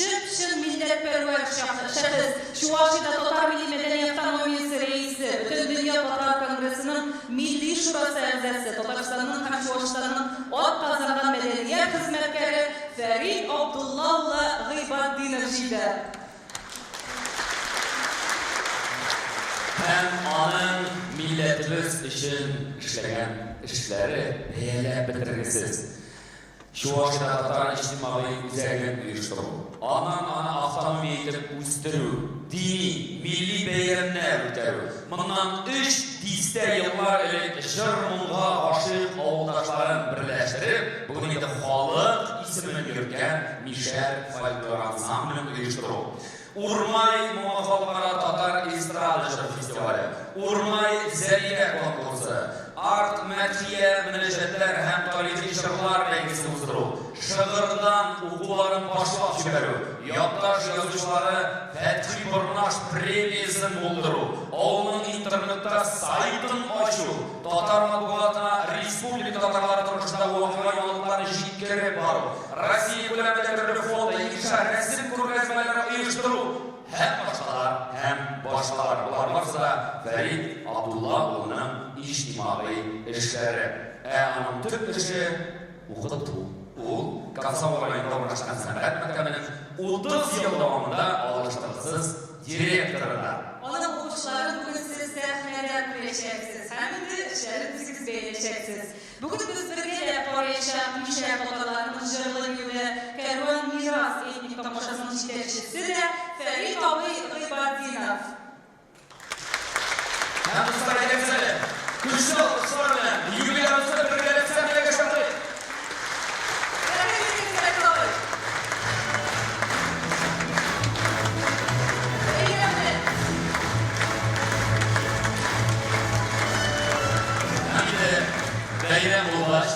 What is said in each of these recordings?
Чып-чын милләтпәрвәр шәхес, Чуашиядә татар милли-мәдәни автономиясе рәисе, Бөтендөнья татар конгрессының Милли шурасы әгъзасы, Татарстанның һәм Чуашстанның атказанган мәдәният хезмәткәре Фәрит Абдулла улы Гыйбатдинов җыйды. Һәм аның милләтебез өчен эшләгән эшләре бәяләп бетергесез. Чуашиядә татар иҗтимагый үзәген оештыру, аннан аны автономия итеп үстерү, дини, милли бәйрәмнәр үткәрү, моннан өч дистә еллар элек җыр-моңга гашыйк авылдашларын берләштереп, бүген инде халык исемен йөрткән Мишәр фольклор ансамблен оештыру, Урмай моңы халыкара татар эстрада җыр фестивале, Урмай Зәрия конкурсы, Арт мәдхия мөнәҗәтләр һәм тарихи җырлар бәйгесе уздыру, Шыгырдан укуларын башлап җибәрү, якташ язучылары Фәтхи Борнаш премиясен булдыру, авылның интернетта сайтын ачу, татар матбугатына республика татарлары тормышында вакыйга-яңалыкларны җиткереп бару, Россия күләмендә төрле фото, инша, рәсем күргәзмәләре оештыру һәм башкалар, һәм башкалар. Болар барысы да Фәрит Абдулла улының иҗтимагый эшләре. Ә аның төп эше, укыту. Ул, Комсомол районында урнашкан сәнгать мәктәбенең 30 ел дәвамында алыштыргысыз директоры да. Аның укучыларын бүген сез сәхнәдә күрәчәксез һәм инде эшләрен үзегез бәяләячәксез. Бүген без бергәләп караячак Мишәр татарларының җырлы биюле Кәрван мирас этник тамашасының җитәкчесе дә Фәрит абый Гыйбатдинов. Һәм дуслар, әйдәгез әле, көчле алкышлар белән юбилярыбызны бергәләп сәхнәгә чакырыйк! Рәхим итегез, Фәрит абый! Бәйрәм белән! Һәм инде бәйрәм булгач,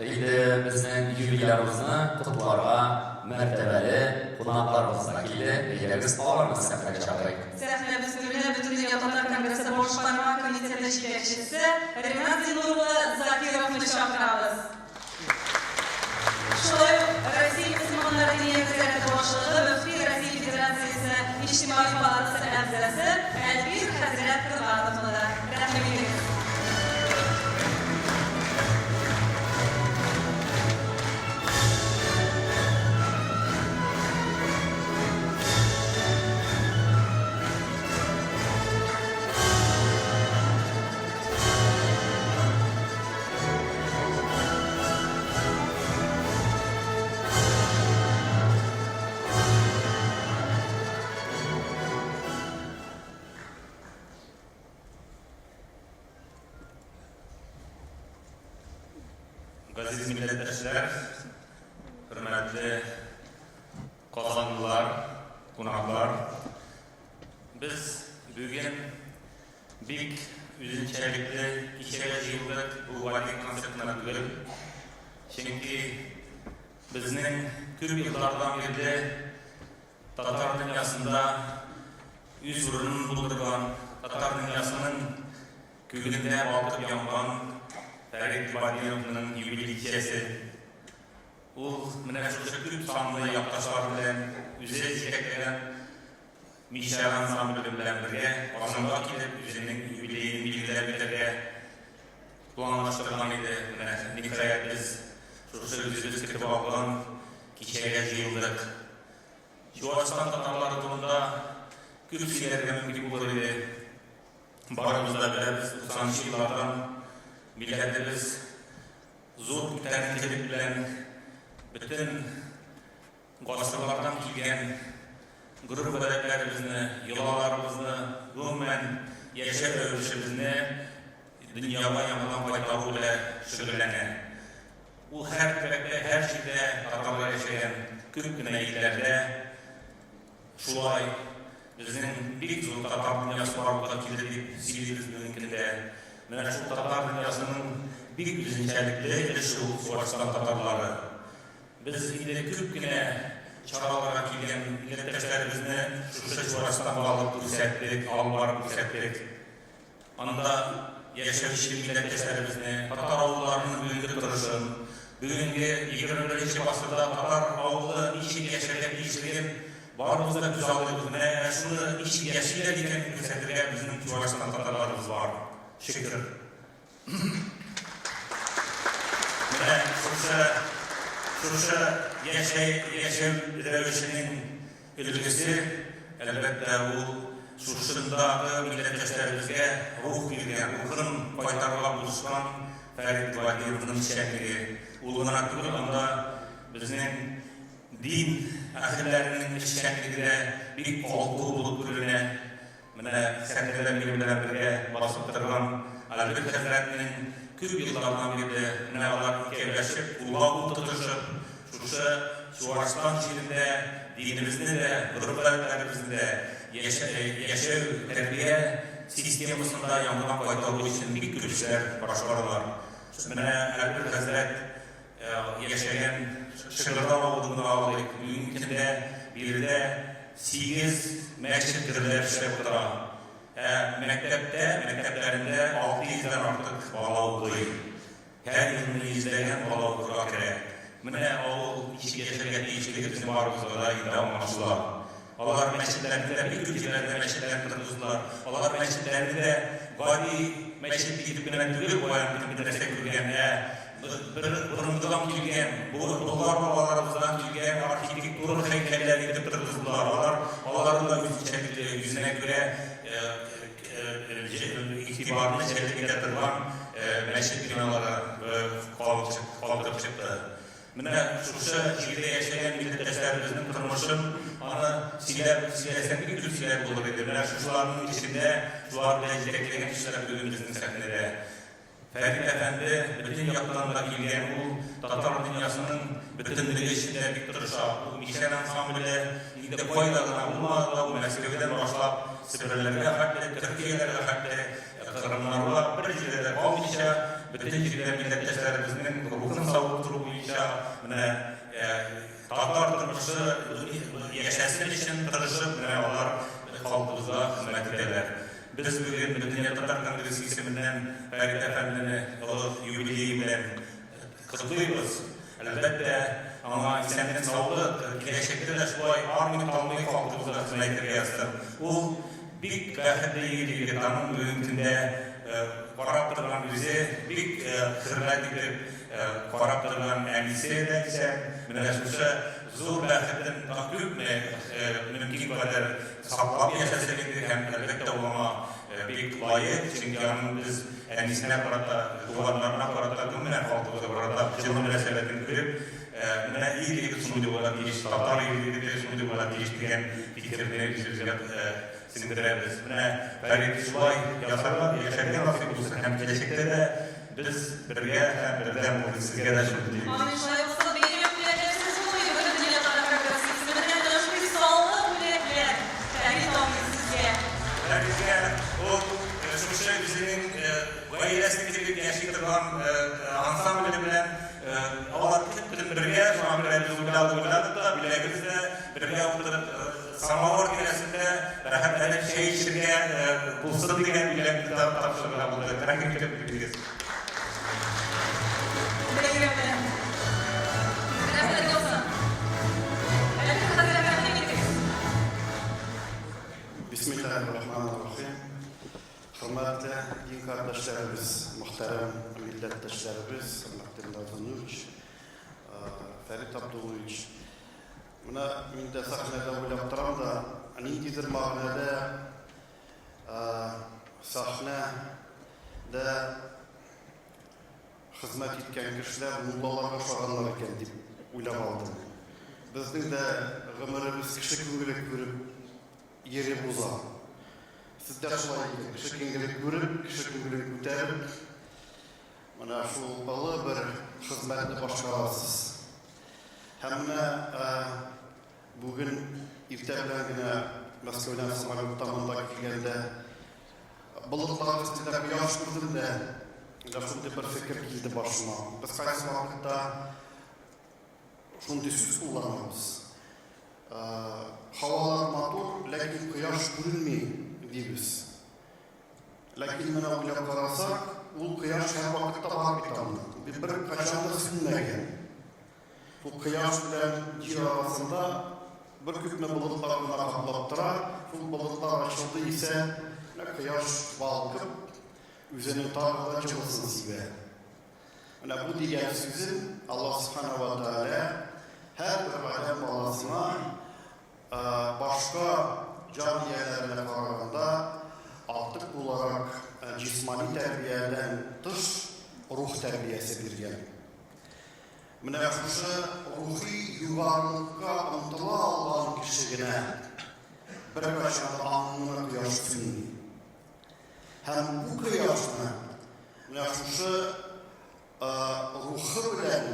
инде безнең юбилярыбызны котларга мәртәбәле кунакларыбыз да килде. Әйдәгез, аларны сәхнәгә чакырыйк. Сәхнәбез түренә Бөтендөнья татар конгрессы Башкарма комитеты җитәкчесе Ренат Зиннур улы Закировны чакырабыз. Шулай ук Россия мөселманнары Диния нәзарәте башлыгы, мөфти Россия Федерациясе Иҗтимагый палатасы әгъзасы Әлбир хәзрәт Кргановны да рәхим итегез. Газиз милләттәшләр, хөрмәтле казанлылар, кунаклар, без бүген Бик үзенчәлекле кичәгә җыелдык, бу гади концерт кына түгел. Чөнки безнең күп еллардан бирле татар дөньясында үз урынын булдырган, татар дөньясының күгендә балкып янган Фәрит Гыйбатдиновның юбилей кичәсе. Ул менә шушы күп санлы якташлары белән үзе җитәкләгән Мишәр ансамбле белән бергә Казанга килеп, үзенең юбилеен билгеләп үтәргә планлаштырган иде. Менә, ниһаять, без шушы үзебез көтеп алган кичәгә җыелдык. Чуашстан татарлары турында күп сөйләргә мөмкин булыр иде. Барыбыз да беләбез, 90 нчы еллардан милләтебез зур күтәренкелек белән бөтен Гасырлардан килгән гореф-гадәтләребезне, йолаларыбызны, гомумән, яшәү рәвешебезне дөньяга яңадан кайтару белән шөгыльләнә. Ул һәр төбәктә, һәр җирдә татарлар яшәгән күп кенә илләрдә шулай безнең бик зур татар дөньясы барлыкка килде дип сөйлибез бүгенге көндә. Менә шул татар дөньясының бик үзенчәлекле өлеше ул Чуашстан татарлары. Без инде күп кенә чараларга килгән милләттәшләребезне шушы Чуашстанга алып күрсәттек, алып барып күрсәттек. Анда яшәүче милләттәшләребезне, татар авылларының бүгенге торышын, Бүгенге 21 гасырда татар авылы ничек яшәргә тиешлеген барыбыз да күзаллыйбыз. Менә шуны ничек яшиләр икәнен күрсәтергә безнең Чуашстан татарларыбыз бар. Шөкер. Менә шушы шушы яшәй яшәү рәвешенең өлгесе, әлбәттә, ул шушындагы милләттәшләребезгә рух биргән, рухын кайтарырга булышкан Фәрит Вәлиевның эшчәнлеге. Ул гына түгел, анда безнең дин әһелләренең эшчәнлеге дә бик калку булып күренә. Менә сәхнәдә минем белән бергә басып торган Альберт хәзрәтнең күп еллардан бирле менә алар икәүләшеп, кулга-кул тотышып, шушы Чуашстан җирендә динебезне дә, гореф-гадәтләребезне дә, яшәү, тәрбия системасын да яңадан кайтару өчен бик күп эшләр башкаралар. Менә Альберт хәзрәт яшәгән Шыгырдан авылын гына алыйк, бүгенге көндә биредә сигез мәчет гөрләп эшләп утыра. Ә мәктәптә, мәктәпләрендә 600 дән артык бала укый. Һәр елны йөзләгән бала укырга керә. Менә авыл ничек яшәргә тиешлеге безнең барыбызга да инде аңлашыла. Алар мәчетләрне дә, бик күп җирләрдә мәчетләрне торгыздылар. Алар мәчетләрне дә гади мәчет итеп кенә түгел, баян бөтен нәрсә күргән, ә бер борынгыдан килгән, болгар бабаларыбыздан килгән архитектура һәйкәлләре итеп торгыздылар. Алар аларны да үзенчәлекле, үзенә күрә игътибарны җәлеп итә торган мәчет биналары калкып чыкты. Менә шушы җирдә яшәгән милләттәшләребезнең тормышын аны сөйләп, сөйләсәң бик күп сөйләп булыр иде. Менә шушыларның эчендә шулар белән җитәкләгән кешеләр бүген безнең сәхнәдә. Фәрит әфәнде бөтен яктан да килгән, ул татар дөньясының бөтенлеге өчен дә бик тырыша. Ул Мичән ансамбле инде кайда гына булмады да, ул Мәскәүдән башлап Себерләргә хәтле, Төркияләргә хәтле, Кырымнарга, бер җирдә дә калмыйча, бөтен җирдә милләттәшләребезнең рухын савыктыру буенча менә татар тормышы яшәсен өчен тырышып, менә алар халкыбызга хезмәт итәләр. Без бүген Бөтендөнья татар конгрессы исеменнән Фәрит әфәндене олы юбилее белән котлыйбыз. Әлбәттә, аңа исәнлек-саулык, киләчәктә дә шулай армый-талмый халкыбызга хезмәт итәргә язсын. Ул бик бәхетле ир-егет, аның бүгенге көндә карап торган үзе, бик хөрмәт итеп карап торган әнисе дә исән. Менә шушы зур бәхетен күпме мөмкин кадәр Саклап яшәсен иде һәм, әлбәттә, ул аңа бик лаек, чөнки аның без әнисенә карата, туганнарына карата, гомумән, халкыбызга карата җылы мөнәсәбәтен күреп, менә ир-егет шундый булырга тиеш, татар ир-егете шундый булырга тиеш дигән фикерне үзебезгә сеңдерәбез. Менә Фәрит шулай ясарга, яшәргә насыйп булсын һәм киләчәктә дә без бергә һәм бердәм булыйк, сезгә дә шуны телибез. Амин, шулай булсын. Бәйрәм бүләкләрсез булмый, Бөтендөнья татар конгрессы исеменнән менә шундый саллы бүләкләр, Фәрит абый, сезгә. Фәритгә ул шушы үзенең гаиләсе кебек яши торган ансамбле белән алар бөтен бергә, шуңа күрә без уйладык, уйладык та, бүләгебез дә бергә утырып самавыр тирәсендә рәхәтләнеп чәй эчергә булсын дигән бүләкне тапшырырга булдык. Рәхим итеп бирегез. Бәйрәм белән. Рәхмәт булсын. Әлфир хәзрәт, рәхим итегез. Бисмиллаһир рахманир рахим. Хөрмәтле дин кардәшләребез, мөхтәрәм милләттәшләребез, хөрмәтле Илдар Зиннурович, Фәрит Абдуллович. Менә мин дә сәхнәдә уйлап торам да, ниндидер мәгънәдә сәхнәдә хезмәт иткән кешеләр муллаларга ошаганнар икән дип уйлап алдым. Безнең дә гомеребез кеше күңеле күреп йөреп уза. Сез дә шулай икән, кеше күңеле күреп, кеше күңелен күтәреп, менә шул олы бер хезмәтне башкарасыз. Һәм менә бүген иртә белән генә Мәскәүдән самолетта монда килгәндә болытлар өстендә кояш күрдем дә, менә шундый бер фикер килде башыма. Без кайсы вакытта шундый сүз кулланабыз. Һавалар матур, ләкин кояш күренми, дибез. Ләкин менә уйлап карасак, ул кояш һәрвакытта бар бит анда. Беркайчан да сүнми. сүнмәгән. Бу кояш белән җир арасында бер күпме болытлар гына каплап тора, шул болытлар ачылды исә, менә кояш балкып, үзенең тагы да җылысын сибә. Менә бу дигән сүзем Аллаһ Субхана ва Тәгалә һәрбер адәм баласына башка җан ияләренә караганда артык буларак җисмани тәрбиядән тыш рух тәрбиясе биргән. Менә шушы рухи югарылыкка омтыла алган кеше генә беркайчан да аңына кояш сүнми. Һәм бу кояшны менә шушы рухы белән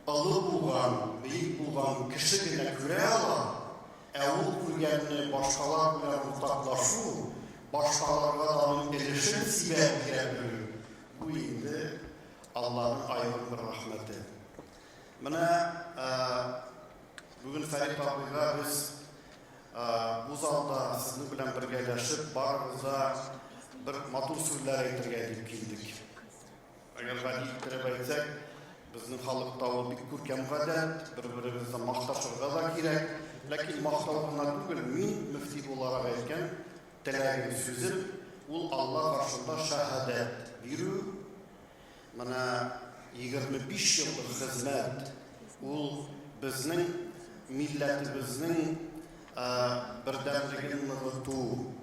олы булган, бөек булган кеше генә күрә ала, ә ул күргәнне башкалар белән уртаклашу, башкаларга да аның өлешен сибә бирә белү, бу инде Алланың аерым бер рәхмәте. Менә бүген Фәрит абыйга без бу залда сезнең белән бергәләшеп барыбыз да бер матур сүзләр әйтергә дип килдек. Әгәр гади иттереп әйтсәк, безнең халыкта ул бик күркәм гадәт, бер-беребезне макташырга да кирәк. Ләкин мактау гына түгел, мин мөфти буларак әйткән теләгем, сүзем, ул Алла каршында шәһадәт бирү, Менә 25 еллык хезмәт, ул безнең милләтебезнең бердәмлеген ныгыту,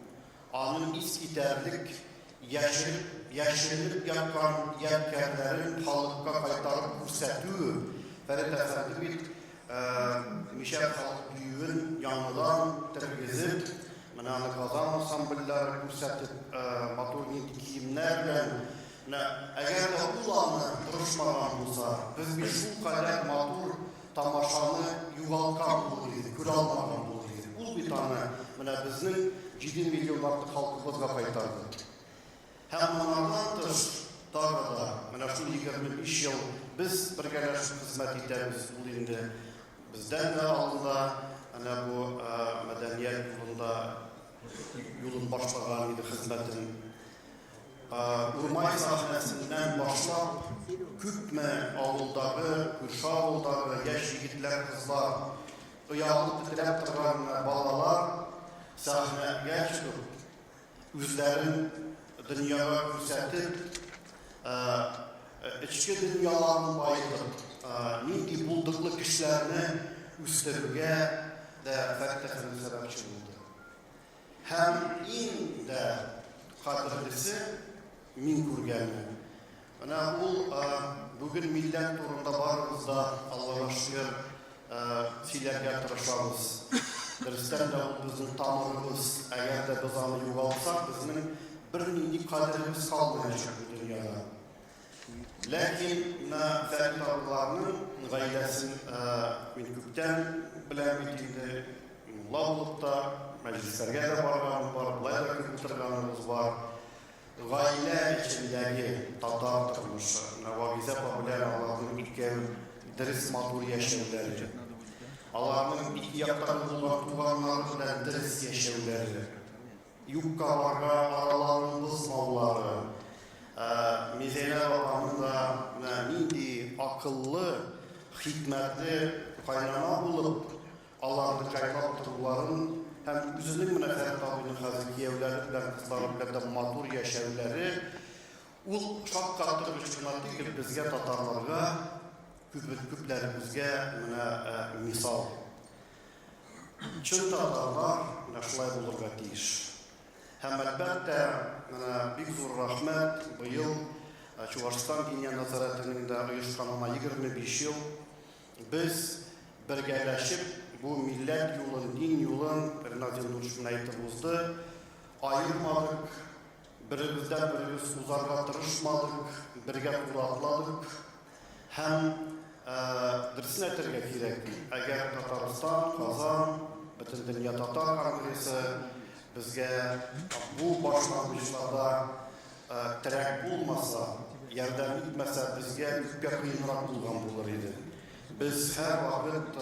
аның искитәрлек яшереп, яшеренеп яткан ядкәрләрен халыкка кайтарып күрсәтү. Фәрит әфәнде бит мишәр халык биюен яңадан тергезеп, менә аны Казан ансамбльләре күрсәтеп, матур нинди киемнәр белән. Менә әгәр дә ул аны тырышмаган булса, без бит шулкадәр матур тамашаны югалткан булыр идек, күрә алмаган булыр идек. Ул бит аны менә безнең 7 миллион артык халкыбызга кайтарды. Һәм моңардан тыш тагы да менә шул 25 ел без бергәләшеп хезмәт итәбез, ул инде бездән дә алында әнә бу мәдәният юлында юлын башлаган иде хезмәтен. Урмай сәхнәсеннән башлап, күпме авылдагы, күрше авылдагы яшь егетләр, кызлар, оялып тетрәп торган балалар сәхнәгә чыгып, үзләрен дөньяга күрсәтеп, эчке дөньяларын баетып, нинди булдыклы кешеләрне үстерүгә дә Фәрит әфәнде сәбәпче булды. Һәм иң дә кадерлесе, мин күргәне, менә ул бүген милләт турында барыбыз да, Аллага шөкер, сөйләргә тырышабыз. Дөрестән дә ул безнең тамырыбыз. Әгәр дә без аны югалтсак, безнең бернинди кадеребез калмаячак бу дөньяда. Ләкин менә Фәрит абыйларның гаиләсен мин күптән беләм бит инде. Мулла булып та, мәҗлесләргә дә барганым бар, болай да күп утырганыбыз бар. Гаилә эчендәге татар тормышы, менә Вагизә апа белән аларның икәү дөрес матур яшәүләре, аларның ике яктан булган туганнары белән дөрес яшәүләре. Юкка-барга араларын бозмаулары, Мизәйлә апаның да менә нинди акыллы, хикмәтле кайнана булып, аларны җайлап торуларын һәм үзенең менә Фәрит абыйның хәзер кияүләре белән, кызлары белән дә матур яшәүләре, ул шаккатыргыч кына түгел, безгә, татарларга, күпләребезгә менә мисал. Чын татарлар менә шулай булырга тиеш. Һәм, әлбәттә, менә бик зур рәхмәт, быел Чувашстан Диния нәзарәтенең дә оешканына 25 ел. Без бергәләшеп бу милләт юлын, дин юлын, Ренат Зиннурович менә әйтеп узды, аермадык, беребездән беребез узарга тырышмадык, бергә туры атладык. Һәм дөресен әйтергә кирәк, әгәр Татарстан, Казан, Бөтендөнья татар конгрессы безгә бу башлангычларда терәк булмаса, ярдәм итмәсә, безгә күпкә кыенрак булган булыр иде. Без һәрвакыт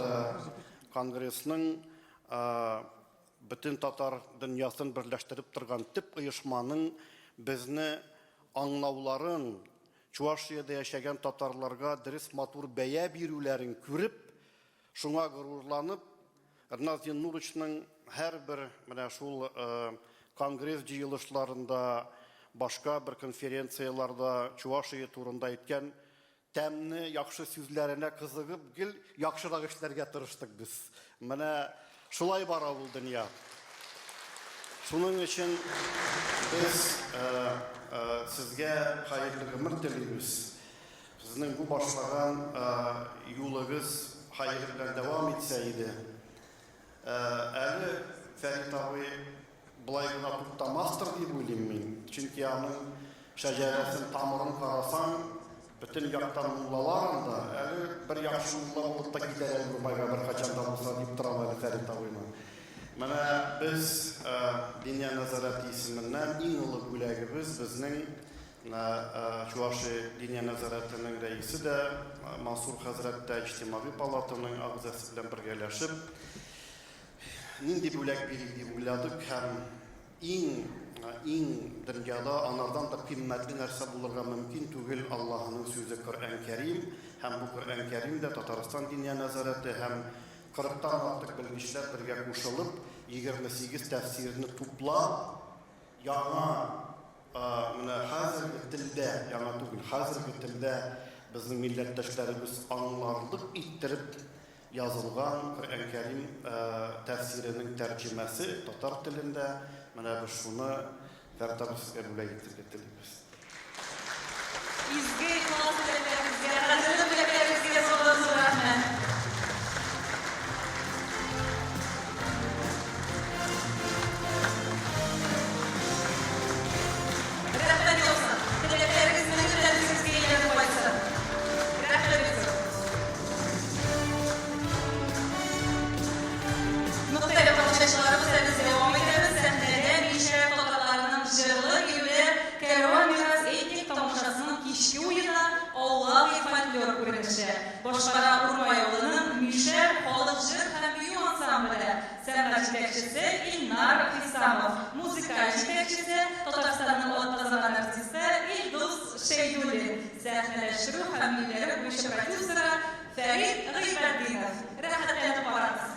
конгрессның бөтен татар дөньясын берләштереп торган төп оешманың безне аңлауларын, Чувашиядә яшәгән татарларга дөрес матур бәя бирүләрен күреп, шуңа горурланып, Ринат Зиннуровичның һәрбер менә шул конгресс җыелышларында, башка бер конференцияләрдә Чувашия турында әйткән тәмне яхшы сүзләренә кызыгып, гел яхшырак эшләргә тырыштык без. Менә шулай бара ул дөнья. Шуның өчен без сезгә хәерле гомер телибез. Сезнең бу башлаган юлыгыз хәер белән дәвам итсә иде. Әле Фәрит абый болай гына туктамастыр дип уйлыйм мин. Чөнки аның шәҗәрәсен, тамырын карасаң, бөтен яктан муллалар анда. Әле бер яхшы мулла булып та китәр әле Урмайга беркайчан да булса дип торам әле Фәрит абыйны. Менә без Диния нәзарәте исеменнән иң олы бүләгебез безнең Менә Чувашия Диния нәзарәтенең рәисе дә, Мансур хәзрәт тә Иҗтимагый палатаның әгъзасы белән бергәләшеп, нинди бүләк бирик дип уйладык һәм иң, иң дөньяда анардан да кыйммәтле нәрсә булырга мөмкин түгел Аллаһының сүзе Коръән Кәрим һәм бу Коръән Кәрим дә Татарстан Диния нәзарәте һәм кырыктан артык белгечләр бергә кушылып 28 тәфсирне туплап яңа менә хәзерге телдә, яңа түгел, хәзерге телдә безнең милләттәшләребез аңларлык иттереп язылган Коръән Кәрим тәфсиренең тәрҗемәсе татар телендә. Менә без шуны Фәрит абый сезгә бүләк итәргә телибез. Изге ихлас теләкләрегезгә, кадерле бүләкләрегезгә зурдан-зур рәхмәт. Рәхмәт яусын. Теләкләрегез мең белән үзегезгә әйләнеп кайтсын. Рәхмәт бик зур. Мөхтәрәм тамашачыларыбыз, ә без дәвам итәбез. Сәхнәдә Мишәр татарларының җырлы-биюле Кәрван мирас этник тамашасының кичке уены Аулак өй фольклор күренеше. Башкара Урмай авылының Мишәр халык җыр һәм бию ансамбле, сәнгать җитәкчесе Илнар Хисамов, музыкаль җитәкчесе, Татарстанның атказанган артисты Илдус Шәйдуллин, сәхнәләштерү һәм биюләре буенча продюсеры Фәрит Гыйбатдинов. Рәхәтләнеп карагыз!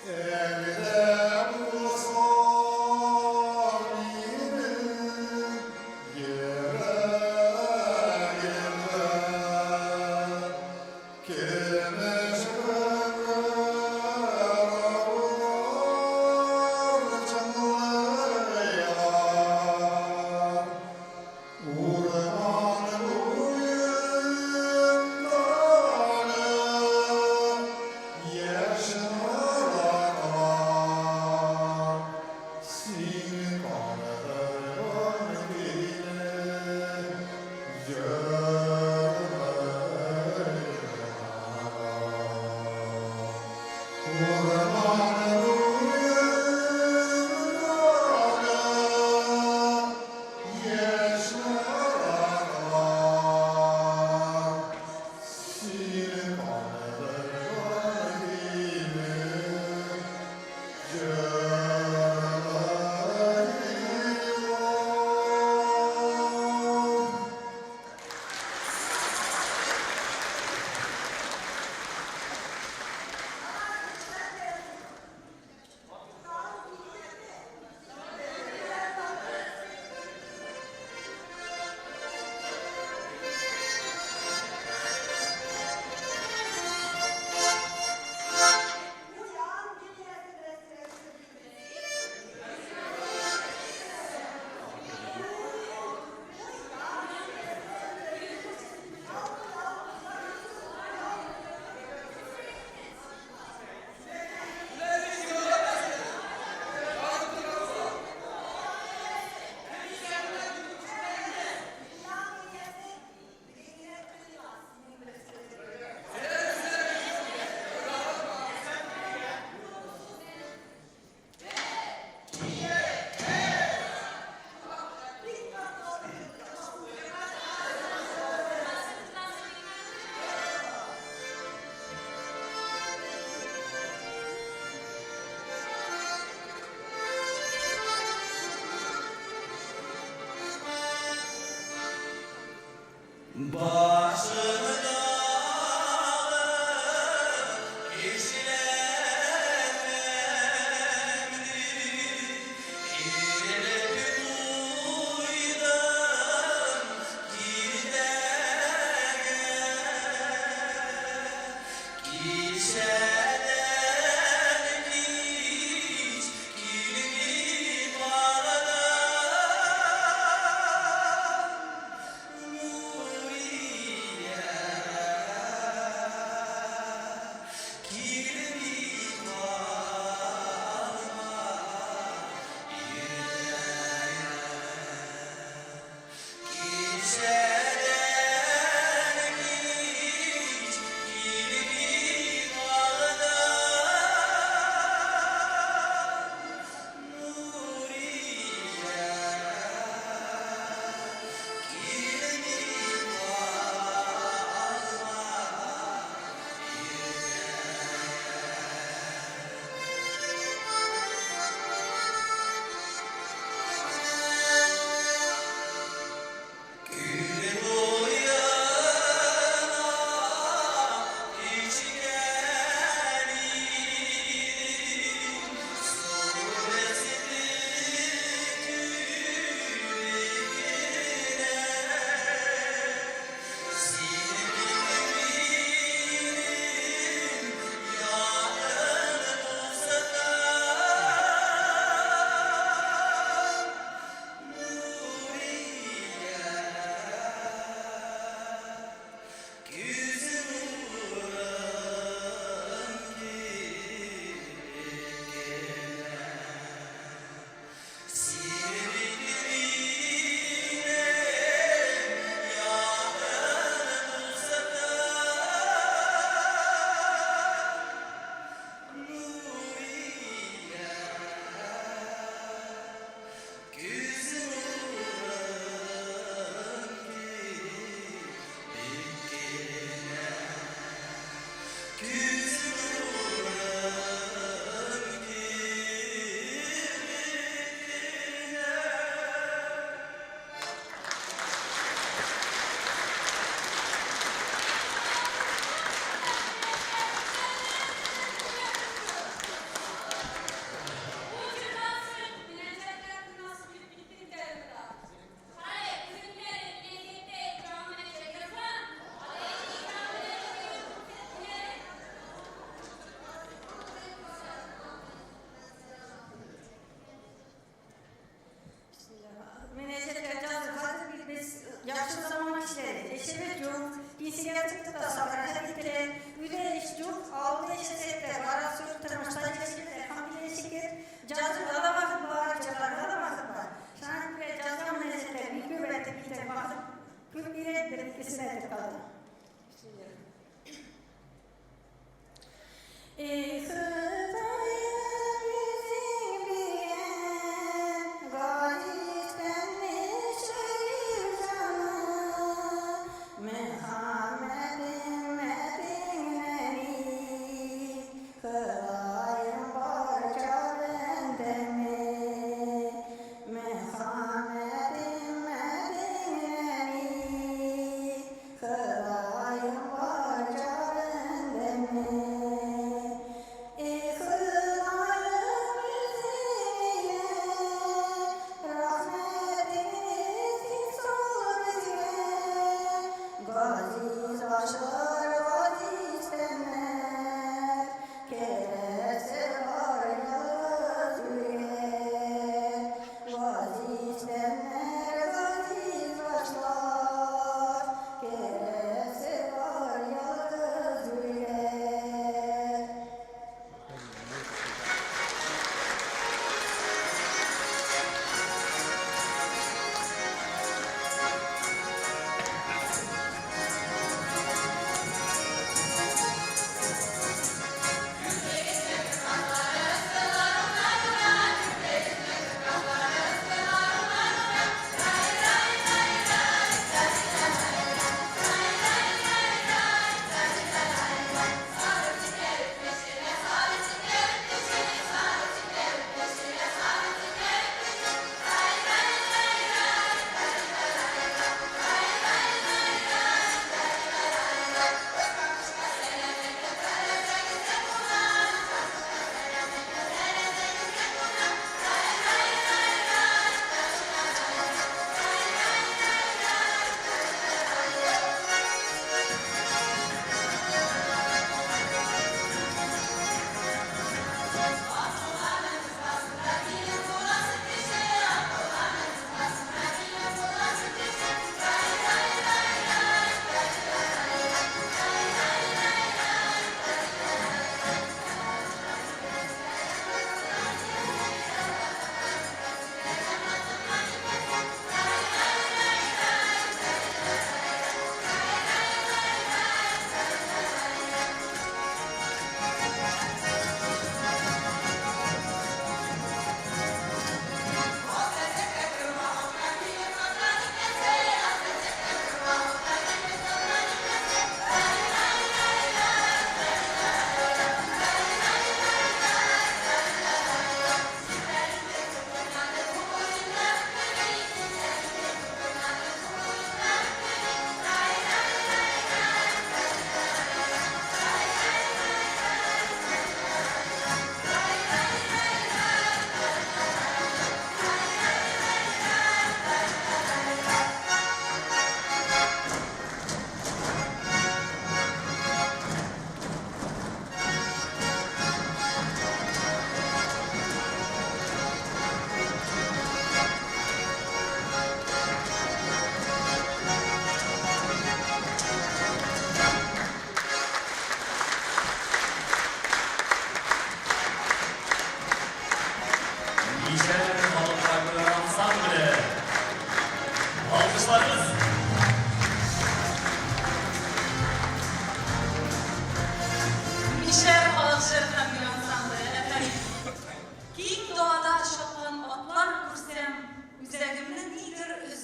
Әле дә булса минем йөрәгемдә көмеш кыңгыраулар чыңлыйлар. Урман буендагы яшь наратлар сине калдырган көйне җырлыйлар. Урман буендагы яшь наратлар сине калдырган көйне җырлыйлар.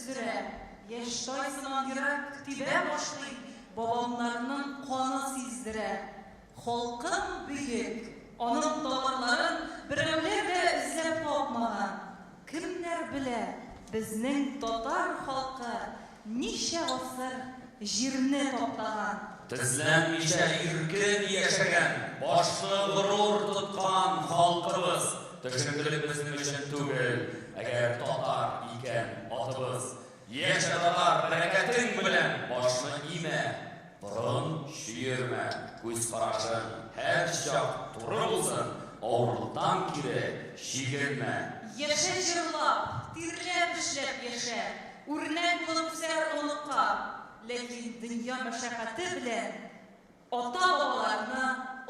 өздерә. Яшь тай сыман йөрәк тибә башлый, Бабамнарның каны сиздерә. Халкым бөек, аның тамырларын Берәүләр дә эзләп тапмаган. Кемнәр белә, безнең татар халкы Ничә гасыр җирне таптаган. Тезләнмичә иркен яшәгән, башны горур тоткан халкыбыз. Төшенкелек безнең өчен түгел, әгәр татар икән атыбыз. Яшә, татар, бәрәкәтең белән, башны имә, борын чөермә, күз карашың һәрчак туры булсын, авырлыктан кире чигенмә. Яшә җырлап, тирләп эшләп яшә, үрнәк булып үсәр оныкка. Ләкин дөнья мәшәкате белән Ата-бабаларны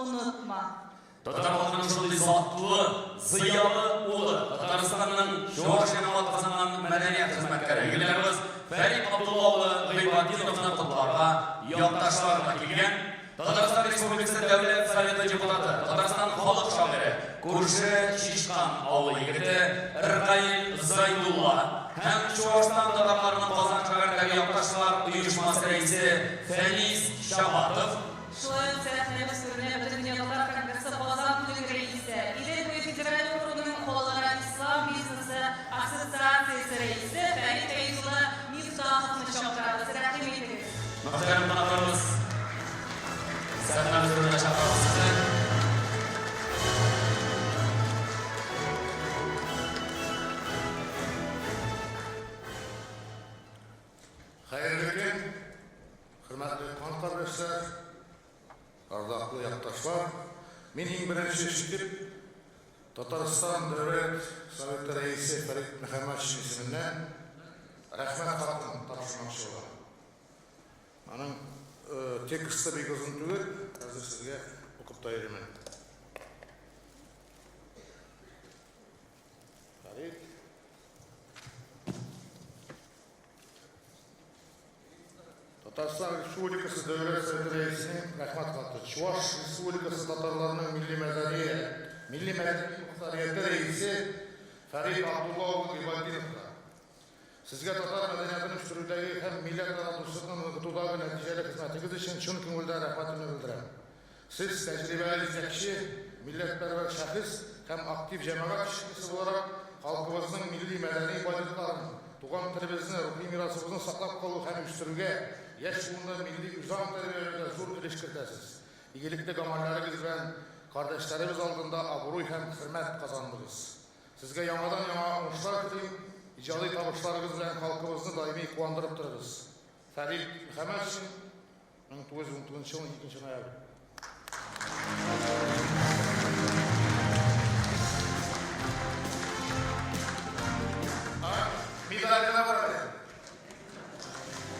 онытма. Татар халкының шундый затлы, зыялы улы, Татарстанның Чувашиянең атказанган мәдәният хезмәткәре, юбилярыбыз Фәрит Абдулла улы Гыйбатдиновны котларга якташлар да килгән. Татарстан Республикасы Дәүләт Советы депутаты, Татарстан халык шагыйре, күрше Чичкан авылы егете Ркаил Зайдулла һәм Чувашстан татарларының Казан шәһәрендәге якташлар оешмасы рәисе Фәнис Чабатов. Шулай ук сәхнәбез түренә Бөтендөнья татар конгрессы Казан бүлеге рәисе, Идел буе федераль округының Халыкара ислам бизнесы ассоциациясе рәисе Фәрит Фәиз улы Мифтаховны чакырабыз. Рәхим итегез. Мөхтәрәм кунакларыбыз, сәхнәбез түренә чакырабыз сезне. Хәерле көн, хөрмәтле кан кардәшләр, ардаклы якташлар. Мин иң беренче эш итеп Татарстан Дәүләт Советы Рәисе Фәрит Мөхәммәтшин исеменнән рәхмәт хатын тапшырмакчы булам. Аның тексты бик озын түгел, хәзер сезгә укып та йөримен. Фәрит. Татарстан Республикасы Дәүләт Советы Рәисенең Рәхмәт хаты. Чуваш Республикасы татарларының милли мәдәни милли мәдәни мохтарияте рәисе Фәрит Абдулла улы Гыйбатдиновка. Сезгә татар мәдәниятен үстерүдәге һәм милләтара дуслыкны ныгытудагы нәтиҗәле хезмәтегез өчен чын күңелдән рәхмәтемне белдерәм. Сез, тәҗрибәле җитәкче, милләтпәрвәр шәхес һәм актив җәмәгать эшлеклесе буларак, халкыбызның милли-мәдәни байлыкларын, туган телебезне, рухи мирасыбызны саклап калу һәм үстерүгә, яшь буынны милли үзаң тәрбияләүгә зур өлеш кертәсез. Игелекле гамәлләрегез белән кардәшләребез алдында абруй һәм хөрмәт казандыгыз. Сезгә яңадан-яңа уңышлар телим, иҗади табышларыгыз белән халкыбызны даими куандырып торыгыз. Фәрит Мөхәммәтшин. 1919 елның 2 ноябрь. Медаль генә бар әле.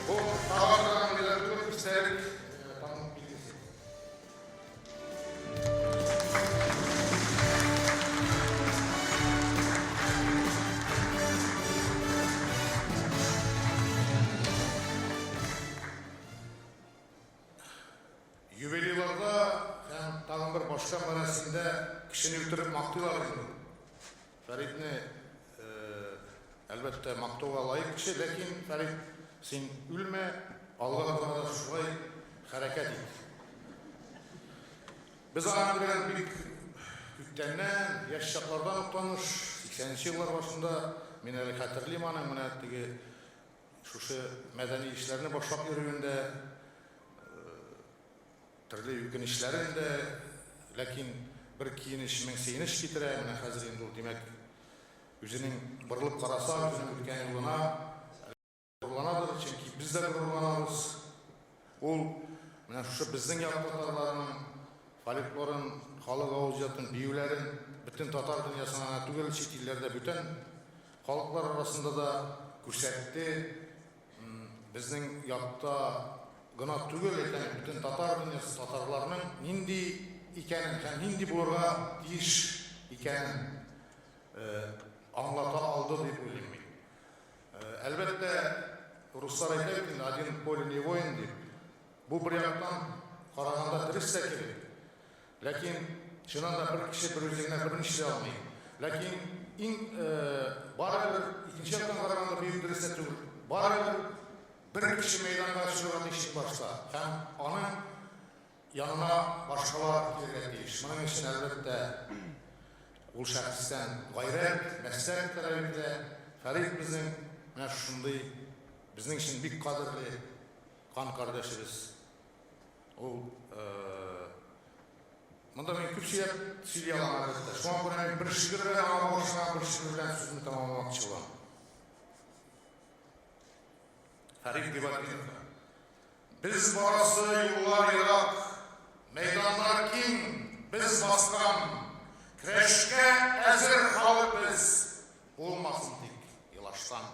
Бу тагын торган медаль түгел, истәлек таның билгесе. Юбилейларда һәм тагын бер башка мәрасимдә кешене үтереп мактыйлар инде. Фәритне, әлбәттә, мактауга лаек кеше, ләкин, Фәрит, син үлмә, алга таба да шулай хәрәкәт ит. Без аның белән бик күптәннән, яшь чаклардан ук таныш, 80 нче еллар башында, мин әле хәтерлим аның менә теге Шушы мәдәни эшләрне башлап йөрүендә, төрле үкенечләрен дә, ләкин бер киенеч мең сөенеч китерә. Менә хәзер инде ул, димәк, үзенең борылып караса, үзенең үткән юлына горурланадыр, чөнки без дә горурланабыз. Ул менә шушы безнең як татарларының фольклорын, халык авыз иҗатын, биюләрен бөтен татар дөньясына гына түгел, чит илләрдә бүтән Халыклар арасында да күрсәтте, безнең якта гына түгел, әйтәм, бөтен татар дөньясы, татарларның нинди икәнен һәм нинди булырга тиеш икәнен аңлата алды дип уйлыйм мин. Әлбәттә, руслар әйтә бит инде, один в поле не воин дип. Бу бер яктан караганда дөрес тә кебек. Ләкин, чыннан да, бер кеше берүзе генә берни эшли алмый. Ләкин иң барыбер икенче яктан караганда бөек дөрес тә түгел. Барыбер бер кеше мәйданга чыгарга тиеш башта һәм аның янына башкалар килергә тиеш. Моның өчен, әлбәттә, ул шәхестән гайрәт, мәсләк таләп ителә. Фәрит безнең менә шушындый, безнең өчен бик кадерле кан кардәшебез. Ул монда мин күп сөйләп сөйли алам, әлбәттә. Шуңа күрә мин бер шигырь белән аңа багышланган бер шигырь белән сүзне тәмамламакчы булам. Фәрит Гыйбатдиновка. Без барасы юллар ерак, мәйданнар киң, без баскан. Көрәшкә әзер халык без, булмасын тик елаштан.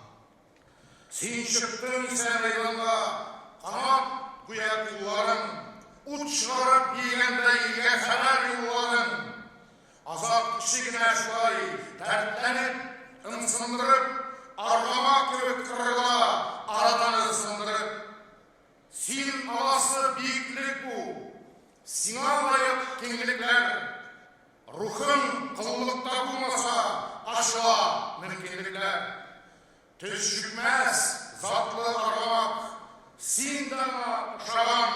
Син чыктың исә мәйданга, канат гүя кулларың, ут чыгарып биегәндәй илгә хәбәр юлладың. Азат кеше генә шулай дәртләнеп, ымсындырып, аргамак кебек кырыла аратаны сындырып. Син аласы биеклек бу, сиңа лаек киңлекләр. Рухың коллыкта булмаса, ачыла мөмкинлекләр. Төз чүкмәс затлы аргамак, син дә аңа ошаган,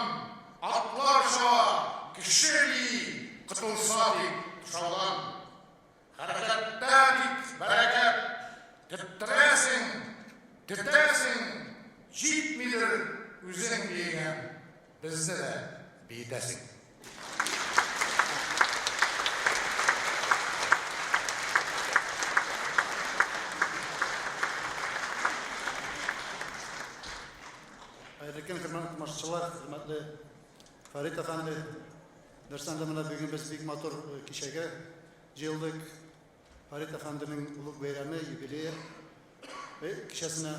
атлар чаба, кеше бии, котылса тик тышаудан. Хәрәкәттә тик бәрәкәт, теттерәсең, тетәсең, җитмидер үзең биегән, безне дә биетәсең. Хәерле көн, хөрмәтле тамашачылар, хөрмәтле Фәрит әфәнде. Дөрестән дә менә бүген без бик матур э, кичәгә җыелдык. Фәрит әфәнденең олуг бәйрәме, юбилее э, кичәсенә.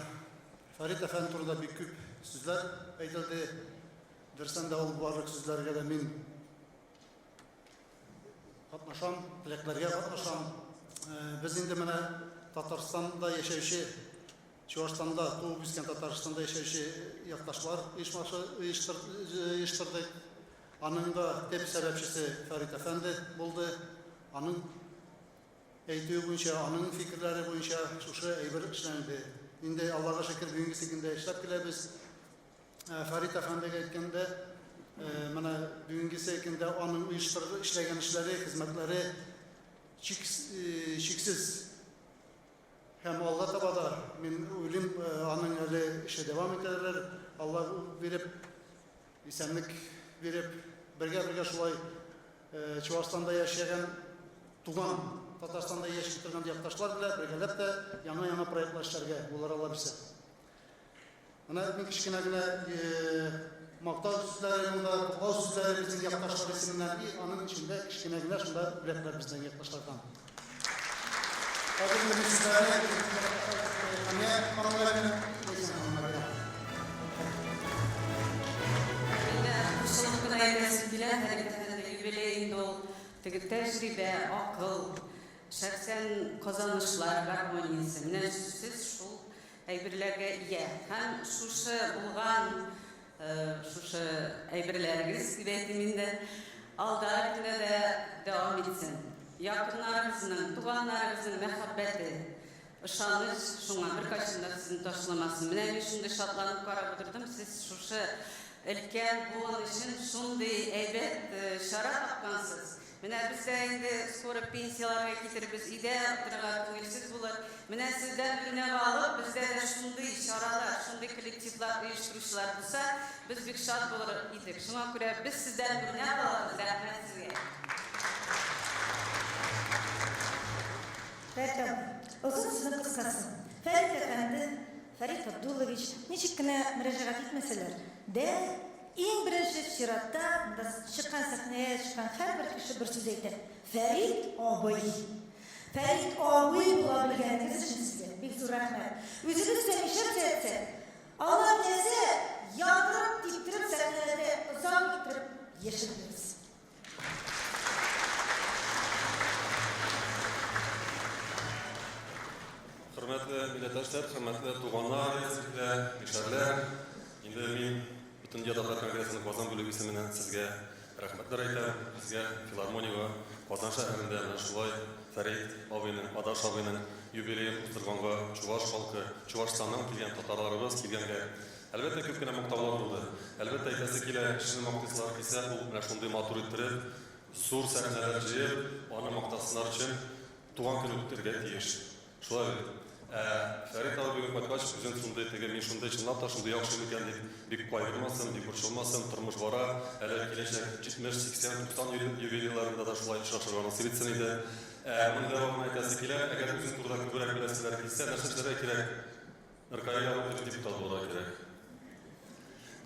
Фәрит әфәнде турында бик күп сүзләр әйтелде. Дөрестән дә ул барлык сүзләргә дә мин катнашам, теләкләргә катнашам. Э, без инде менә Татарстанда яшәүче, Чуашстанда туып үскән Татарстанда яшәүче якташлар оешмасы оештырдык. Аның да төп сәбәпчесе Фәрит әфәнде булды. Аның әйтүе буенча, аның фикерләре буенча шушы әйбер эшләнде. Инде Аллага шөкер, бүгенгесе көндә эшләп киләбез. Э, Фәрит әфәндегә әйткәндә, э, менә бүгенгесе көндә аның оештыргы эшләгән эшләре, хезмәтләре э, чиксез. Һәм алга таба да мин уйлыйм, аның әле эше дәвам итәләр. Алла биреп, исәнлек биреп, бергә-бергә шулай Чуашстанда яшәгән туган Татарстанда яши торган якташлар белән бергәләп тә яңа-яңа проектлар эшләргә булыр Алла бирсә. Менә мин кечкенә генә мактау сүзләре монда, котлау сүзләре безнең якташлар исеменнән и аның эчендә кечкенә генә шунда бүләкләр безнең якташлардан. Хәзер инде мин сүзләрне Хәния ханымга бирәм. Ләйсән ханымга бирәм. Инде кушылып кына әйтәсем килә, Фәрит әфәнде, юбилей инде ул теге тәҗрибә, акыл, шәхсән казанышлар гармониясе. Менә сез шул әйберләргә ия. Һәм шушы булган шушы әйберләрегез, дип әйтим инде, алдагы көндә дә дәвам итсен. Якыннарыгызның, туганнарыгызның мәхәббәте, ышаныч шуңа беркайчан да сезне ташламасын. Менә мин шундый шатланып карап утырдым, сез шушы өлкән буын өчен шундый әйбәт чара тапкансыз. Менә без дә инде скоро пенсияләргә китербез, өйдә утырырга күңелсез булыр. Менә сездән үрнәк алып, бездә дә шундый чаралар, шундый коллективлар оештыручылар булса, без бик шат булыр идек. Шуңа күрә без сездән үрнәк алабыз, рәхмәт сезгә. Фәрит абый, озын сүзнең кыскасы, Фәрит әфәнде, Фәрит Абдуллович, ничек кенә мөрәҗәгать итмәсәләр дә, иң беренче чиратта монда чыккан сәхнәгә чыккан һәрбер кеше бер сүз әйтә, Фәрит абый! Фәрит абый була белгәнегез өчен сезгә бик зур рәхмәт. Үзебез дә мишәр төзәтсәк, Алла теләсә, яндырып, типтереп сәхнәләрдә озак иттереп яшәтербез. Хөрмәтле милләттәшләр, хөрмәтле туганнар, язиләр, мишәрләр, инде мин Бөтендөнья татар конгрессының Казан бүлеге исеменнән сезгә рәхмәтләр әйтәм. Безгә филармониягә Казан шәһәрендә менә шулай Фәрит абыйның, Адаш абыйның юбилеен уздырганга, чуваш халкы, Чувашстаннан килгән татарларыбыз килгәнгә, әлбәттә, күп кенә мактаулар булды. Әлбәттә, әйтәсе килә, кешене мактыйсылар килсә, ул менә шундый матур иттереп, зур сәхнәләр җыеп, аны мактасыннар өчен туган көн үтәргә тиеш. Шулай бит. Ә Фәрит абый бүген кайткач, үзен шундый теге, мин шундый, чынлап та шундый яхшы микән дип, бик кайгырмасын, бик борчылмасын, тормыш бара, әле киләчәк 70, 80, 90 юбилейларында да шулай очрашырга насыйп итсен иде. Ә моның дәвамын әйтәсе килә, әгәр үзең турыда күбрәк беләселәре килсә, нәрсә эшләргә кирәк? РКИга барып депутат булырга кирәк.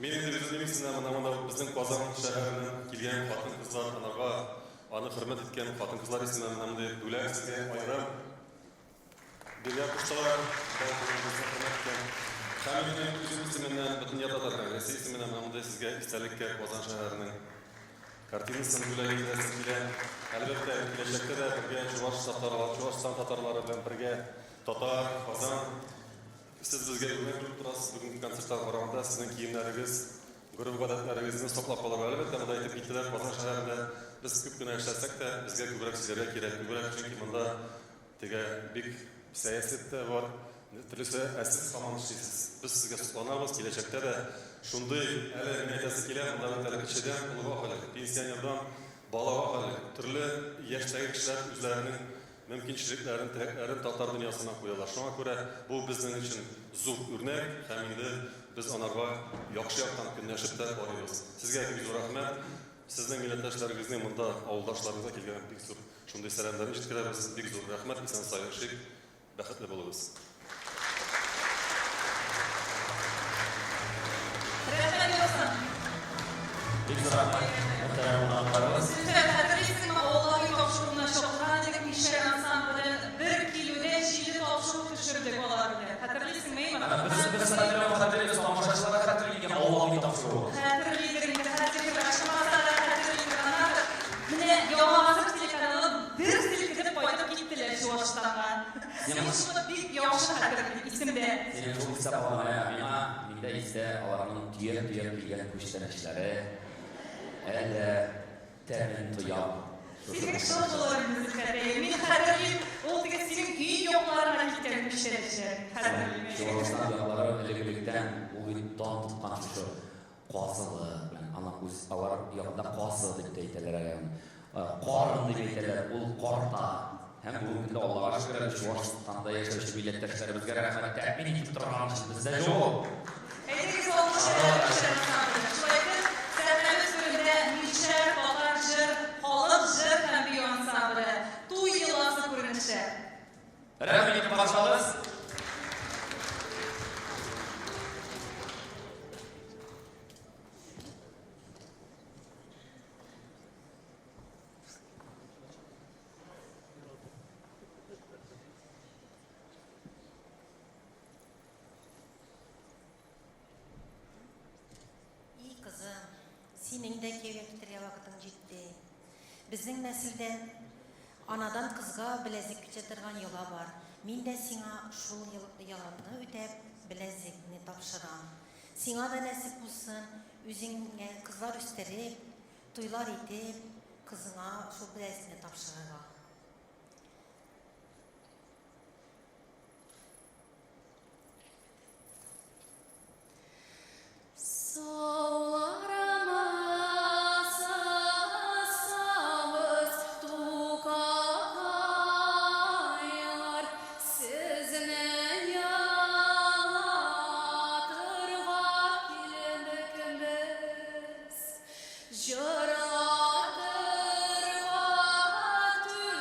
Мин инде үземнең исемнән менә монда безнең Казан шәһәреннән килгән хатын-кызлар, анарга аны хөрмәт иткән хатын-кызлар исеменнән менә мондый бүләк сезгә аерым биргә куштылар. Безне хөрмәт иткән. Һәм инде үзем исеменнән, Бөтендөнья татар конгрессы исеменнән менә мондый сезгә истәлеккә Казан шәһәренең картинасын бүләк итәсем килә. Әлбәттә, киләчәктә дә бергә чуваш татарлары, Чувашстан татарлары белән бергә татар, Казан. Сез безгә үрнәк булып торасыз. Бүгенге концертка караганда сезнең киемнәрегез, гореф-гадәтләрегезне саклап калырга. Әлбәттә, монда әйтеп киттеләр, Казан шәһәрендә без күп кенә эшләсәк тә, безгә күбрәк сөйләргә кирәк, күбрәк, чөнки монда теге бик сәясәт тә бар, төрлесе, ә сез һаман эшлисез. Без сезгә сокланабыз, киләчәктә дә шундый, әле мин әйтәсе килә, монда бит әле кечедән олыга хәле, пенсионердан балага хәле, төрле яшьтәге кешеләр үзләренең мөмкинчелекләрен, теләкләрен татар дөньясына куялар. Шуңа күрә бу безнең өчен зур үрнәк һәм инде без анарга яхшы яктан көнләшеп тә карыйбыз. Сезгә бик зур рәхмәт. Сезнең милләттәшләрегезнең монда авылдашларыгызга килгән бик зур шундый сәламнәрен җиткерәбез. Бик зур рәхмәт, исән-сау яшик, бәхетле булыгыз. Рәхмәт яусын. Бик зур рәхмәт, мөхтәрәм кунакларыбыз. Зөлфәт, хәтерлисеңме, Аулак өй тапшыруына чакырган идек, Мишәр ансамблен бер килүдә җиде тапшыру төшердек алар белән. Хәтерлисеңме, әйме? Без, без хәтерләү хәтерлибез, тамашачылар да хәтерли микән Аулак өй тапшыруын? Хәтерлидер инде, хәтерлидер, ачылмаса да хәтерлидер. Аннары менә Яңа гасыр телеканалы дер селкетеп кайтып киттеләр Чуашстанга. Мин шуны бик яхшы хәтерлим, исемдә. Синең шул истә калган, ә миңа, миндә истә аларның төяп-төяп килгән күчтәнәчләре, әле дә тәмен тоям. Синең шул булыр инде, Зөлфәт, мин хәтерлим, ул теге синең өй якларына киткән күчтәнәчләрне хәтерлим. Чуашстан яклары элек-электән ул бит дан тоткан шушы Казылы белән, аны үз алар ягында казы дип тә әйтәләр әле аны. Карын дип әйтәләр, ул карта. Һәм бүгенге көндә Аллага шөкер әле Чуашстанда яшәүче милләттәшләребезгә рәхмәт, тәэмин итеп торган өчен бездә юк. Әйдәгез, алкыш белән ансамбле. Шулай итеп, сәхнәбез түрендә Мишәр татар җыр, халык җыр һәм бию ансамбле. Туй йоласы күренеше. Рәхим итеп каршы алыгыз. И, кызым, синең дә кияүгә китәргә вакытың җитте. Безнең нәселдә анадан кызга беләзек күчә торган йола бар. Мин дә сиңа шул йоланы үтәп, беләзекне тапшырам. Сиңа да нәсип булсын, үзеңә кызлар үстереп, туйлар итеп, кызыңа шул беләзекне тапшырырга. Сауларымыз, тукакайлар, сезне елатырга килдек без. Җырлатырга түгел.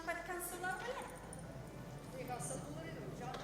Урманнан кайткан сулар белән. Бик асыл булыр иде ул, җан.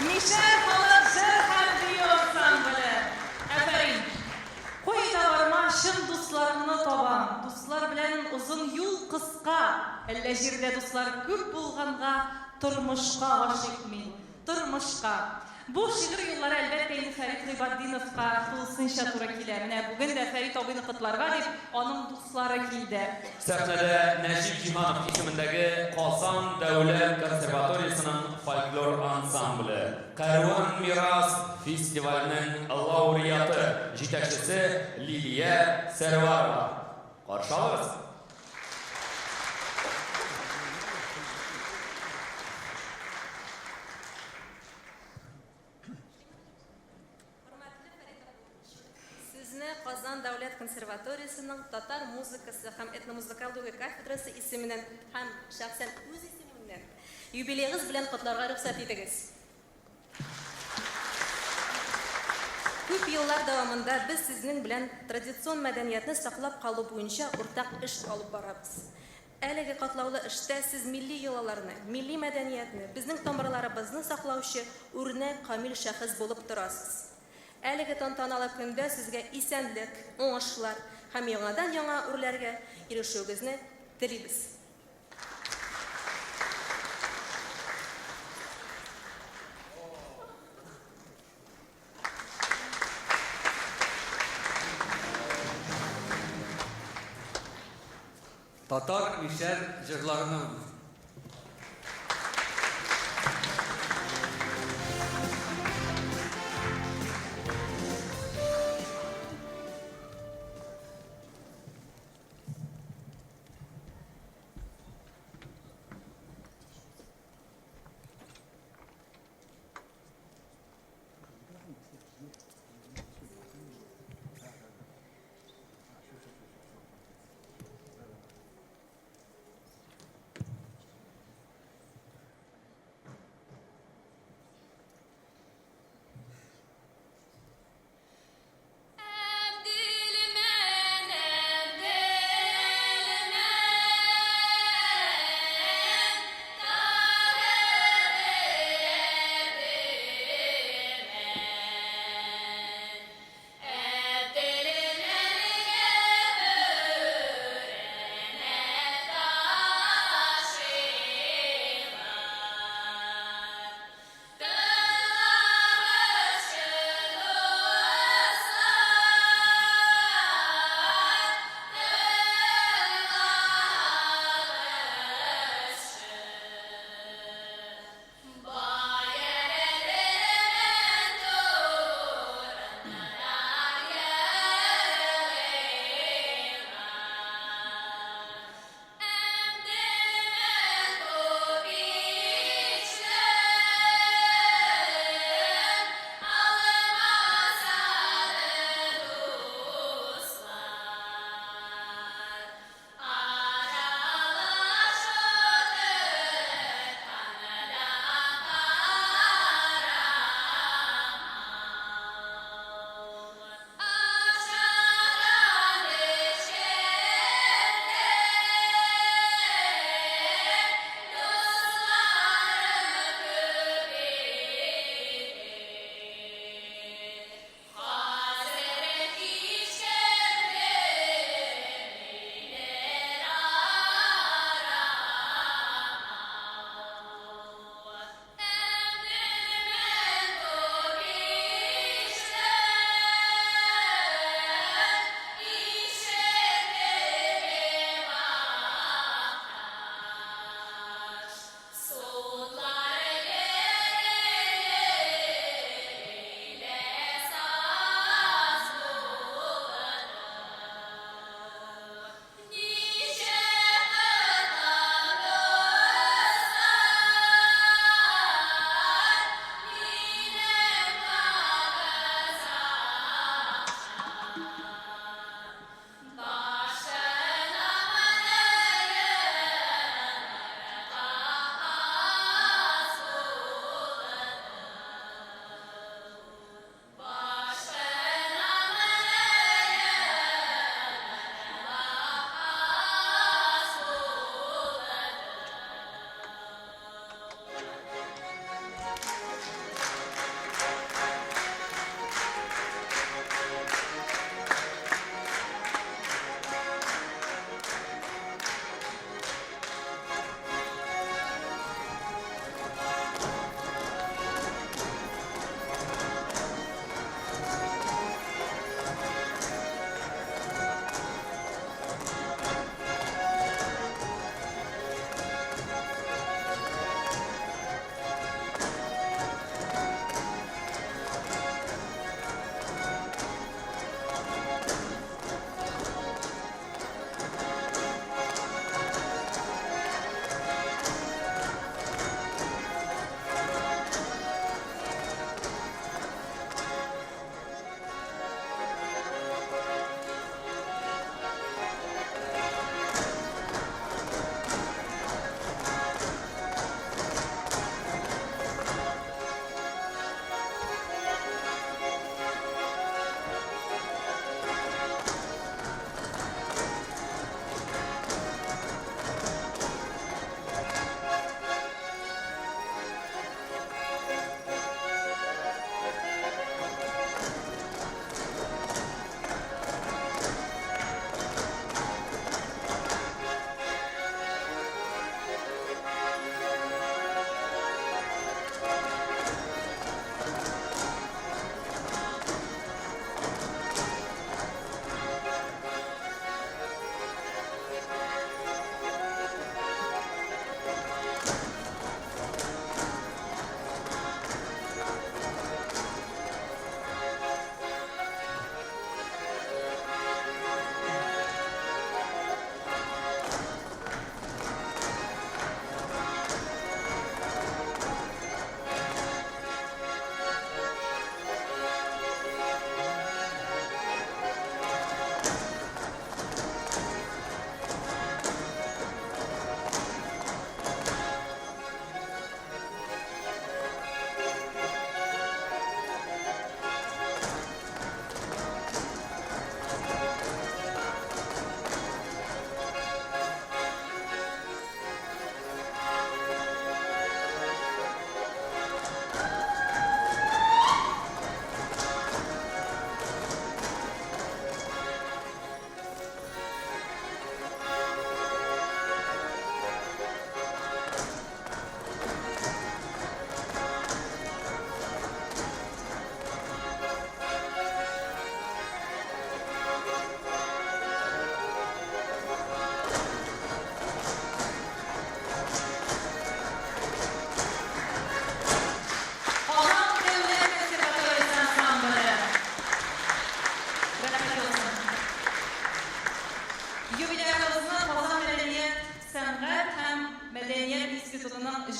Мишәр халык җыр һәм бию ансамбле. Афәрин! Кайда барма, чын дусларыңны табам. Дуслар белән озын юл кыска. Әллә җирдә дуслар күп булганга, тормышка гашыйк мин. Тормышка. Бу шигырь юллары, әлбәттә инде, Фәрит Гыйбатдиновка тулысынча туры килә. Менә бүген дә Фәрит абыйны котларга дип, аның дуслары килде. Сәхнәдә Нәҗип Җиһанов исемендәге Казан дәүләт консерваториясенең фольклор ансамбле, Кәрван мирас фестиваленең лауреаты, җитәкчесе Лилия Сәрварова. Каршы алыгыз! Хөрмәтле Фәрит Абдуллович, Сезне Казан дәүләт консерваториясенең татар музыкасы һәм этномузыкология кафедрасы исеменнән һәм шәхсән үз исемемнән юбилеегыз белән котларга рөхсәт итегез. Күп еллар дәвамында без сезнең белән традицион мәдәниятне саклап калу буенча уртак эш алып барабыз. Әлеге катлаулы эштә сез милли йолаларны, милли мәдәниятне, безнең тамырларыбызны саклаучы үрнәк камил шәхес булып торасыз. Әлеге тантаналы көндә сезгә исәнлек, уңышлар һәм яңадан-яңа үрләргә ирешүегезне телибез. Татар мишәр җырларының.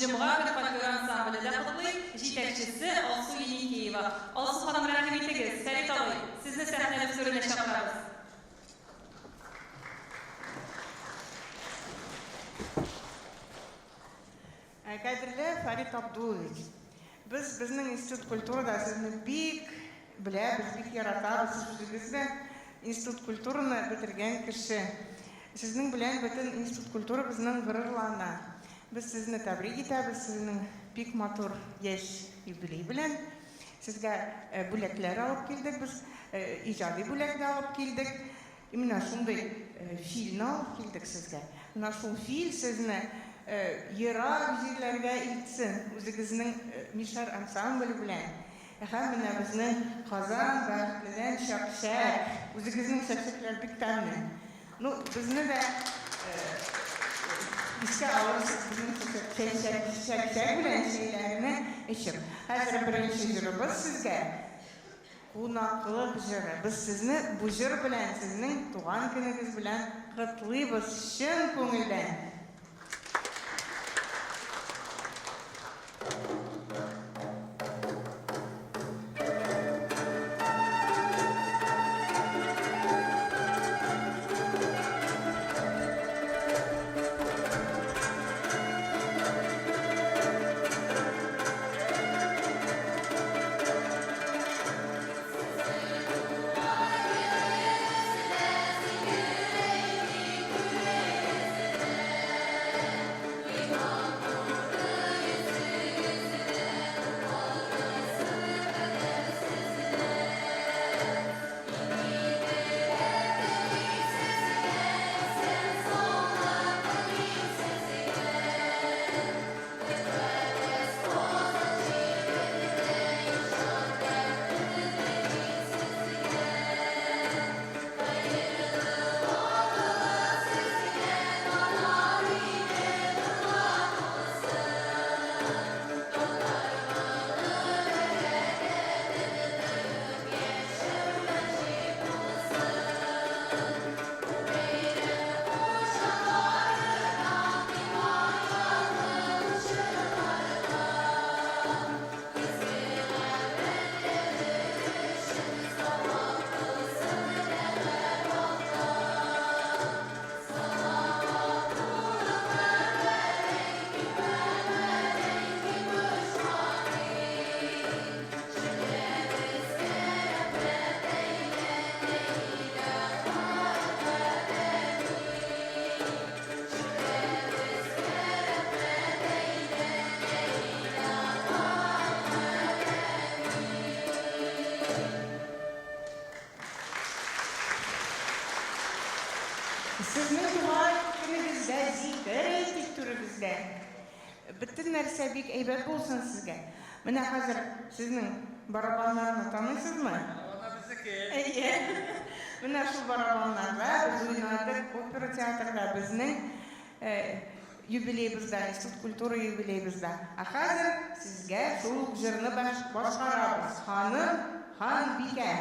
Җомга көн фольклор ансамбле дә котлый, җитәкчесе Алсу Еникеева. Алсу ханым, рәхим итегез. Фәрит абый, сезне сәхнәбез түренә чакырабыз. Кадерле Фәрит Абдуллович, без безнең Институт культурада сезне бик беләбез, бик яратабыз. Сез үзегез дә Институт культураны бетергән кеше. Сезнең белән бөтен Институт культура безнең горурлана. Без сезне тәбрик итәбез, сезнең бик матур яшь юбилей белән. Сезгә бүләкләр алып килдек без, иҗади бүләк дә алып килдек. И менә шундый филне алып килдек сезгә. Менә шул фил сезне ерак җирләргә илтсен, үзегезнең Мишәр ансамбле белән. Һәм менә безнең Казан бәхетледән чәкчәк. Үзегезнең чәкчәкләр бик тәмле. Ну, безне дә искә алырсыз безнең чәкчәк, чәкчәк белән чәйләрне эчеп. Хәзер беренче җырыбыз сезгә. Кунаклык җыры. Без сезне бу җыр белән, сезнең туган көнегез белән котлыйбыз чын күңелдән! Сезнең туган көнегездә зикер әйтик түрегездә. Бөтен нәрсә бик әйбәт булсын сезгә. Менә хәзер сезнең барабаннарны таныйсызмы? Барабаннар безнеке. Әйе. Менә шул барабаннарда без уйнадык опера театрда безнең юбилеебызда, Институт культуры юбилеебызда. Ә хәзер сезгә шул ук җырны башкарабыз. Ханым, ханбикә.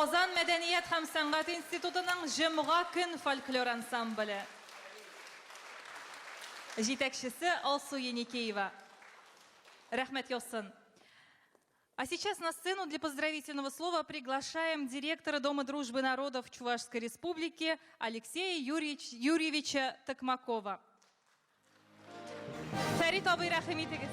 Казан мәдәният һәм сәнгать институтының Җомга көн фольклор ансамбле. Җитәкчесе Алсу Еникеева. Рәхмәт яусын. А сейчас на сцену для поздравительного слова приглашаем директора Дома дружбы народов Чувашской Республики Алексея Юрьевич, Юрьевича Токмакова. Фәрит абый, рәхим итегез.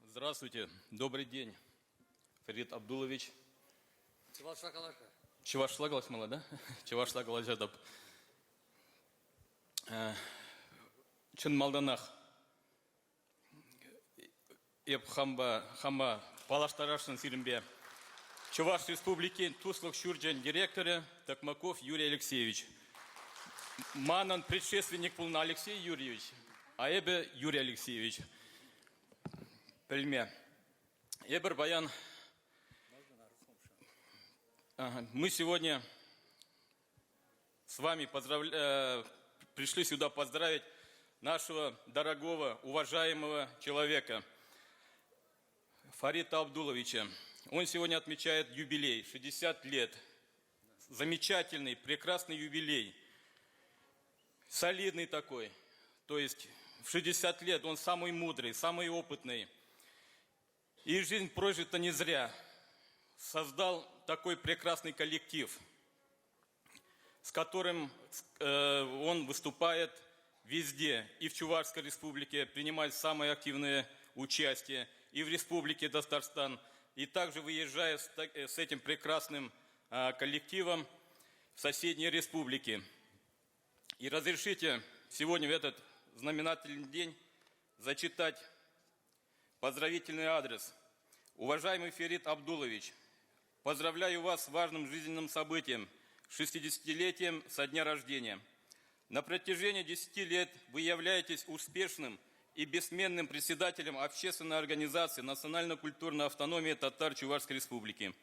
Здравствуйте, добрый день, Фарид Абдулович. Чувашла калаша. Чувашла калашмала, да? Чувашла калашатып. Чын малданах эп хамба, хама палаштарашын сирӗнпе. Чӑваш Республикин Туслӑх Ҫурчӗн директорӗ Токмаков Юрий Алексеевич. Манӑн предшественник пулнӑ Алексей Юрьевич, а эпӗ Юрий Алексеевич. Пӗлме. Эпӗр паян мы сегодня с вами пришли сюда поздравить нашего дорогого, уважаемого человека Фарита Абдуловича. Он сегодня отмечает юбилей, 60 лет. Замечательный, прекрасный юбилей. Солидный такой. То есть в 60 лет он самый мудрый, самый опытный. И жизнь прожита не зря. Создал такой прекрасный коллектив, с которым он выступает везде, и в Чувашской республике, принимает самое активное участие, и в республике Татарстан, и также выезжая с этим прекрасным коллективом в соседние республики. И разрешите сегодня в этот знаменательный день зачитать поздравительный адрес. Уважаемый Ферит Абдулович, поздравляю вас с важным жизненным событием, 60-летием со дня рождения. На протяжении 10 лет вы являетесь успешным и бессменным председателем общественной организации Национально-культурной автономии Татар Чувашской Республики.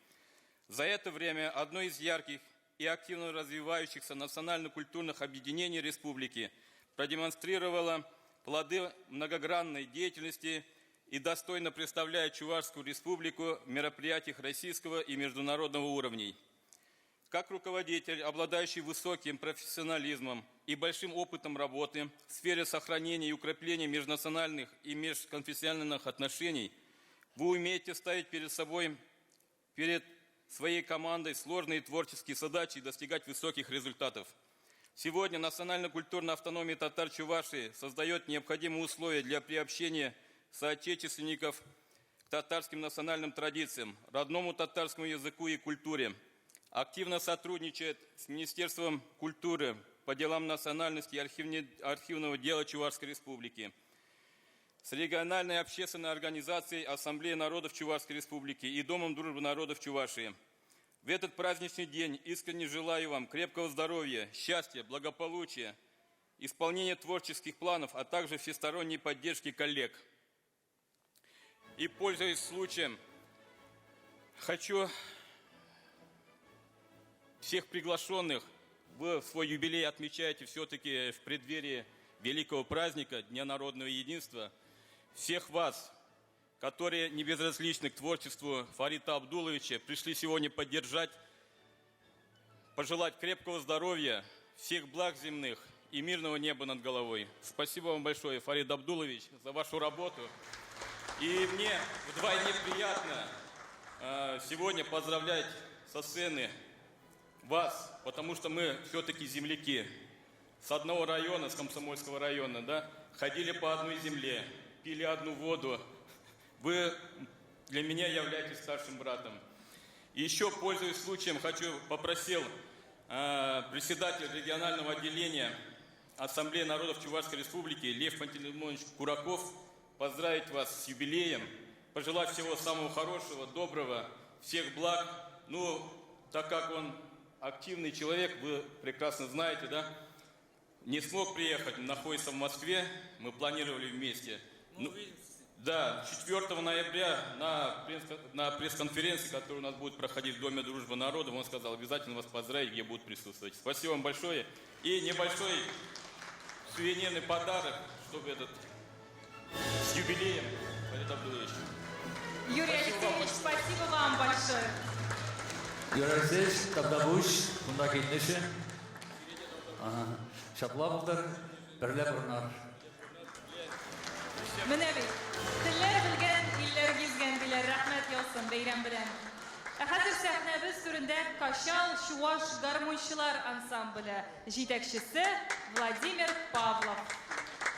За это время одно из ярких и активно развивающихся национально-культурных объединений республики продемонстрировало плоды многогранной деятельности и достойно представляет Чувашскую республику в мероприятиях российского и международного уровней. Как руководитель, обладающий высоким профессионализмом и большим опытом работы в сфере сохранения и укрепления межнациональных и межконфессиональных отношений, вы умеете ставить перед собой, перед своей командой сложные творческие задачи и достигать высоких результатов. Сегодня национально-культурная автономия татар Чувашии создает необходимые условия для приобщения соотечественников к татарским национальным традициям, родному татарскому языку и культуре. Активно сотрудничает с Министерством культуры по делам национальности и архивного дела Чувашской Республики, с региональной общественной организацией Ассамблеи народов Чувашской Республики и Домом дружбы народов Чувашии. В этот праздничный день искренне желаю вам крепкого здоровья, счастья, благополучия, исполнения творческих планов, а также всесторонней поддержки коллег. И, пользуясь случаем, хочу всех приглашенных, вы свой юбилей отмечаете все-таки в преддверии великого праздника Дня народного единства, всех вас, которые не безразличны к творчеству Фарита Абдуловича, пришли сегодня поддержать, пожелать крепкого здоровья, всех благ земных и мирного неба над головой. Спасибо вам большое, Фарид Абдулович, за вашу работу. И мне вдвойне приятно сегодня поздравлять со сцены вас, потому что мы все-таки земляки. С одного района, с Комсомольского района, да, ходили по одной земле, пили одну воду. Вы для меня являетесь старшим братом. И еще, пользуясь случаем, хочу попросил председателя регионального отделения Ассамблеи народов Чувашской Республики Лев Пантелеймонович Кураков поздравить вас с юбилеем, пожелать всего самого хорошего, доброго, всех благ. Ну, так как он активный человек, вы прекрасно знаете, да, не смог приехать, находится в Москве, мы планировали вместе. Ну, увидимся. Да, 4 ноября на, на пресс-конференции, которая у нас будет проходить в Доме дружбы народов, он сказал обязательно вас поздравить, где будут присутствовать. Спасибо вам большое. И небольшой сувенирный подарок, чтобы этот с юбилеем, Фарид Абдулович. Юрий Алексеевич, спасибо вам большое. Юрий Алексеевич, тавтапуҫ, кунта килнӗшӗн. Ҫапла пултӑр, пӗрле пурӑнар. Менә бит, телләр белгән, илләр гизгән диләр. Рәхмәт яусын, бәйрәм белән. Ә хәзер сәхнәбез түрендә Качал чуаш гармунчылар ансамбле җитәкчесе Владимир Павлов. Качал чуаш гармунчылар ансамбле.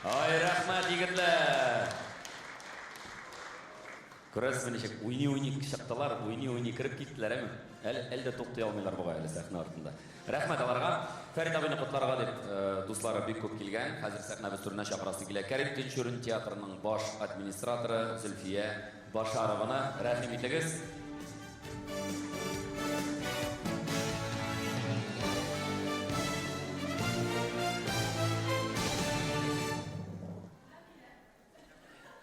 Ай, рәхмәт, егетләр! Күрәсезме, ничек уйный-уйный чыктылар, уйный-уйный кереп киттеләр, әме? Әле, әле дә туктый алмыйлар бугай әле сәхнә артында. Рәхмәт аларга. Фәрит абыйны котларга дип, э, дуслары бик күп килгән. Хәзер сәхнәбез түренә чакырасы килә. Кәрим Тинчурин театрының баш администраторы Зөлфия Башарованы рәхим итегез.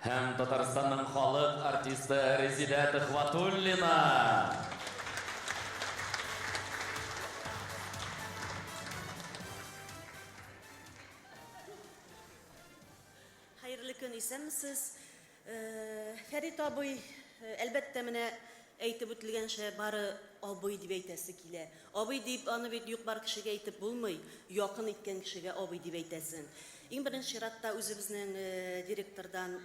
Һәм Татарстанның халык артисты Резидә Төхвәтуллина. Хәерле көн, исәнмесез. Фәрит абый, әлбәттә, менә әйтеп үтелгәнчә, бары абый дип әйтәсе килә. Абый дип аны бит юк-бар кешегә әйтеп булмый, якын иткән кешегә абый дип әйтәсең. Иң беренче чиратта үзебезнең директордан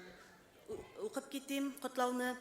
укып китим котлауны.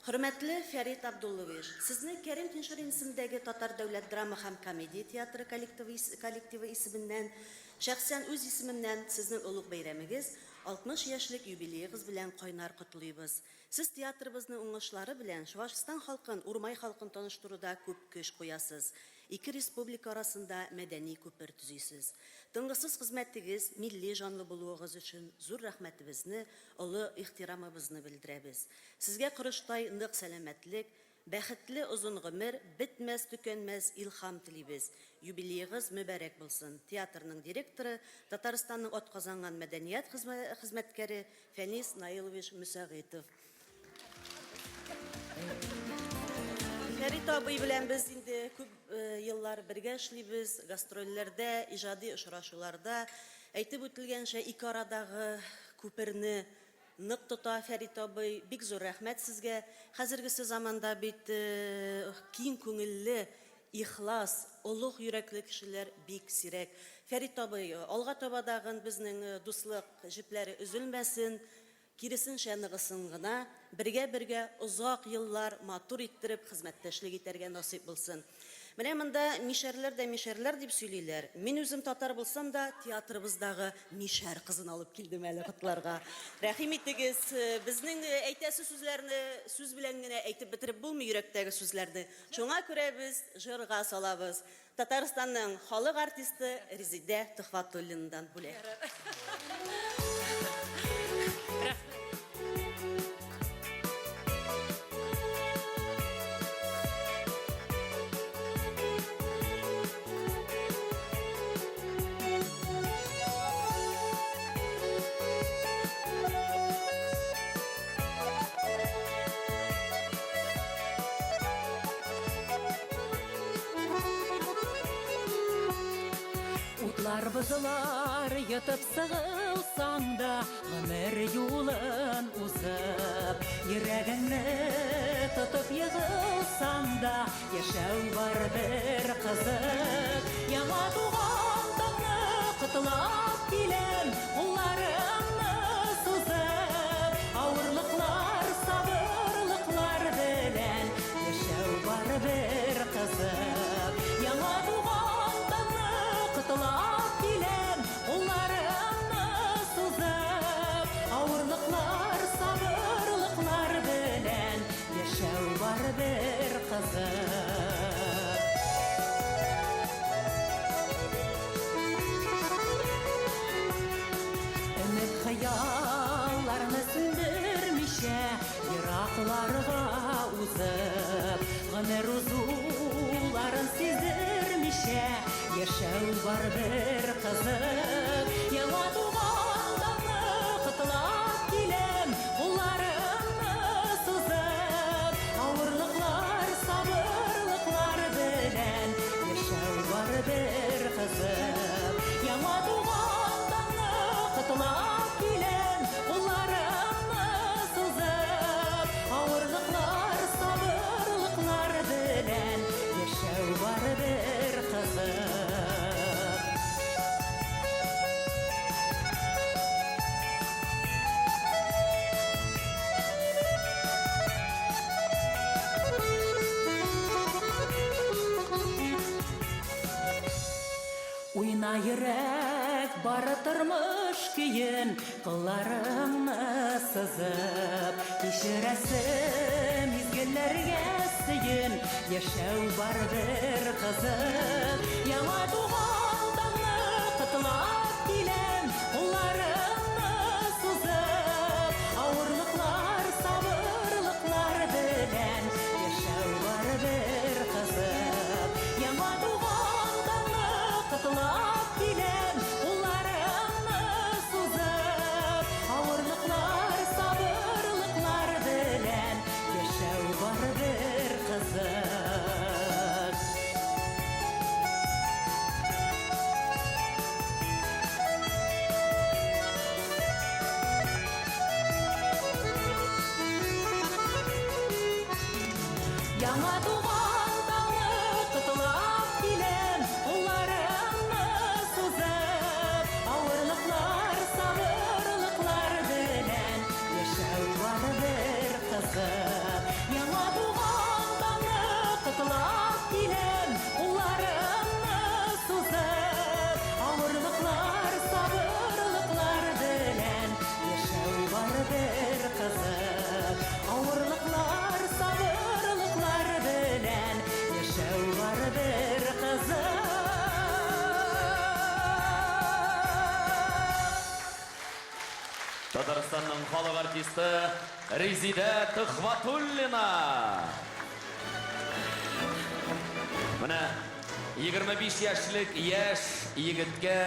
Хөрмәтле Фәрит Абдуллович, сезне Кәрим Тинчурин исемендәге Татар дәүләт драма һәм комедия театры коллективы исеменнән, шәхсән үз исемемнән сезнең олуг бәйрәмегез, 60 яшьлек юбилеегыз белән кайнар котлыйбыз. Сез театрыбызның уңышлары белән Чувашстан халкын, Урмай халкын таныштыруда күп көч куясыз. Ике республика арасында мәдәни күпер төзисез. Тынгысыз хезмәтегез, милли җанлы булуыгыз өчен зур рәхмәтебезне, олы ихтирамыбызны белдерәбез. Сезгә корычтай нык сәламәтлек, бәхетле озын гомер, бетмәс-төкәнмәс илһам телибез. Юбилеегыз мөбарәк булсын! Театрның директоры, Татарстанның атказанган мәдәният хезмәткәре Фәнис Наилович Мөсәгыйтов. Фәрит абый белән без инде күп еллар бергә эшлибез, гастрольләрдә, иҗади очрашуларда. Әйтеп үтелгәнчә, ике арадагы күперне нык тота Фәрит абый. Бик зур рәхмәт сезгә. Хәзергесе заманда бит киң күңелле, ихлас, олуг йөрәкле кешеләр бик сирәк. Фәрит абый, алга таба дагын безнең дуслык җепләре өзелмәсен, киресенчә ныгысын гына, бергә-бергә озак еллар матур иттереп хезмәттәшлек итәргә насыйп булсын. Менә монда мишәрләр дә мишәрләр дип сөйлиләр. Мин үзем татар булсам да, театрыбыздагы мишәр кызын алып килдем әле котларга. Рәхим итегез, безнең әйтәсе сүзләрне сүз белән генә әйтеп бетереп булмый йөрәктәге сүзләрне. Шуңа күрә без җырга салабыз. Татарстанның халык артисты Резидә Төхвәтуллинадан бүләк. Утлар бозылар, йотып сыгылсаң да, гомер юлын узып, йөрәгеңне тотып егылсаң да, яшәү бар бер кызык. Яңа туган таңны котлап киләм, кулларымны сузып, авырлыклар, сабырлыклар белән яшәү бар бер кызык. Яңа туган таңны котлап киләм, кулларымны сузып, авырлыклар, сабырлыклар белән яшәү бар бер кызык. Өмет хыялларны сүндермичә, еракларга узып, гомер узуларын сиздермичә, яшәү бар бер кызык. Яңа туган таңны котлап киләм, кулларымны сузып, авырлыклар, сабырлыклар белән яшәү бар бер кызык. Яңа туган таңны котлап киләм, кулларымны сузып, авырлыклар, сабырлыклар белән яшәү бар бер кызык. Уйна йөрәк, бары тормыш көен, кылларыңны сызып, кичерәсе мизгелләргә сөен, яшәү бар бер кызык. Яңа туган таңны котлап киләм, кулларымны сузып, авырлыклар, сабырлыклар белән яшәү бар бер. Яңа туган таңны котлап киләм, кулларымны сузып. Авырлыклар, сабырлыклар белән яшәү барыбер кызык. Яңа туган таңны котлап киләм, кулларымны сузып. Авырлыклар, сабырлыклар белән яшәү барыбер кызык. Авырлыклар, сабырлыклар белән яшәү барыбер кызык. Татарстанның халык артисты Резидә Төхвәтуллина. Менә 25 яшьлек яшь егеткә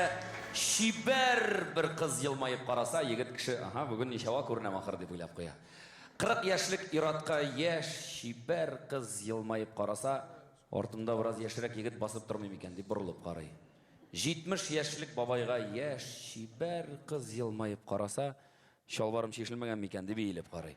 чибәр бер кыз елмаеп караса, егет кеше, аһа, бүген ничава күренәм ахыр дип уйлап куя. 40 яшьлек ир-атка яшь, чибәр кыз елмаеп караса, артымда бераз яшьрәк егет басып тормый микән дип борылып карый. 70 яшьлек бабайга яшь, чибәр кыз елмаеп караса, чалбарым чишелмәгән микән дип иелеп карый.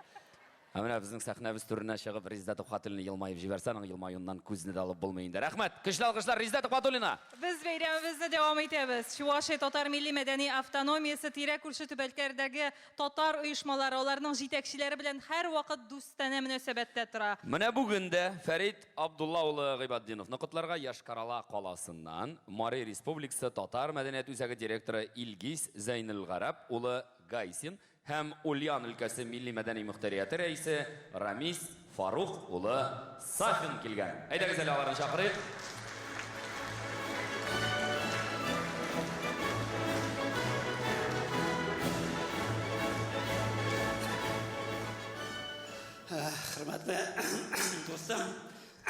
Ә менә безнең сәхнәбез түренә чыгып Резидә Тухватуллина елмаеп җибәрсә, аның елмаюыннан күзне дә алып булмый инде. Рәхмәт! Көчле алкышлар Резидә Тухватуллина! Без бәйрәмебезне дәвам итәбез. Чувашия татар милли-мәдәни автономиясе тирә-күрше төбәкләрдәге татар оешмалары, аларның җитәкчеләре белән һәрвакыт дустанә мөнәсәбәттә тора. Менә бүген дә Фәрит Абдулла улы Гыйбатдиновны котларга Йошкар-Ола каласыннан Мари Республикасы Татар мәдәният үзәге директоры Илгиз Зәйнелгарап улы Гайсин һәм Ульян өлкәсе милли-мәдәни мөхтәрияте рәисе Рамис Фарух улы Сафин килгән. Әйдәгез әле аларны чакырыйк. Хөрмәтле дустым,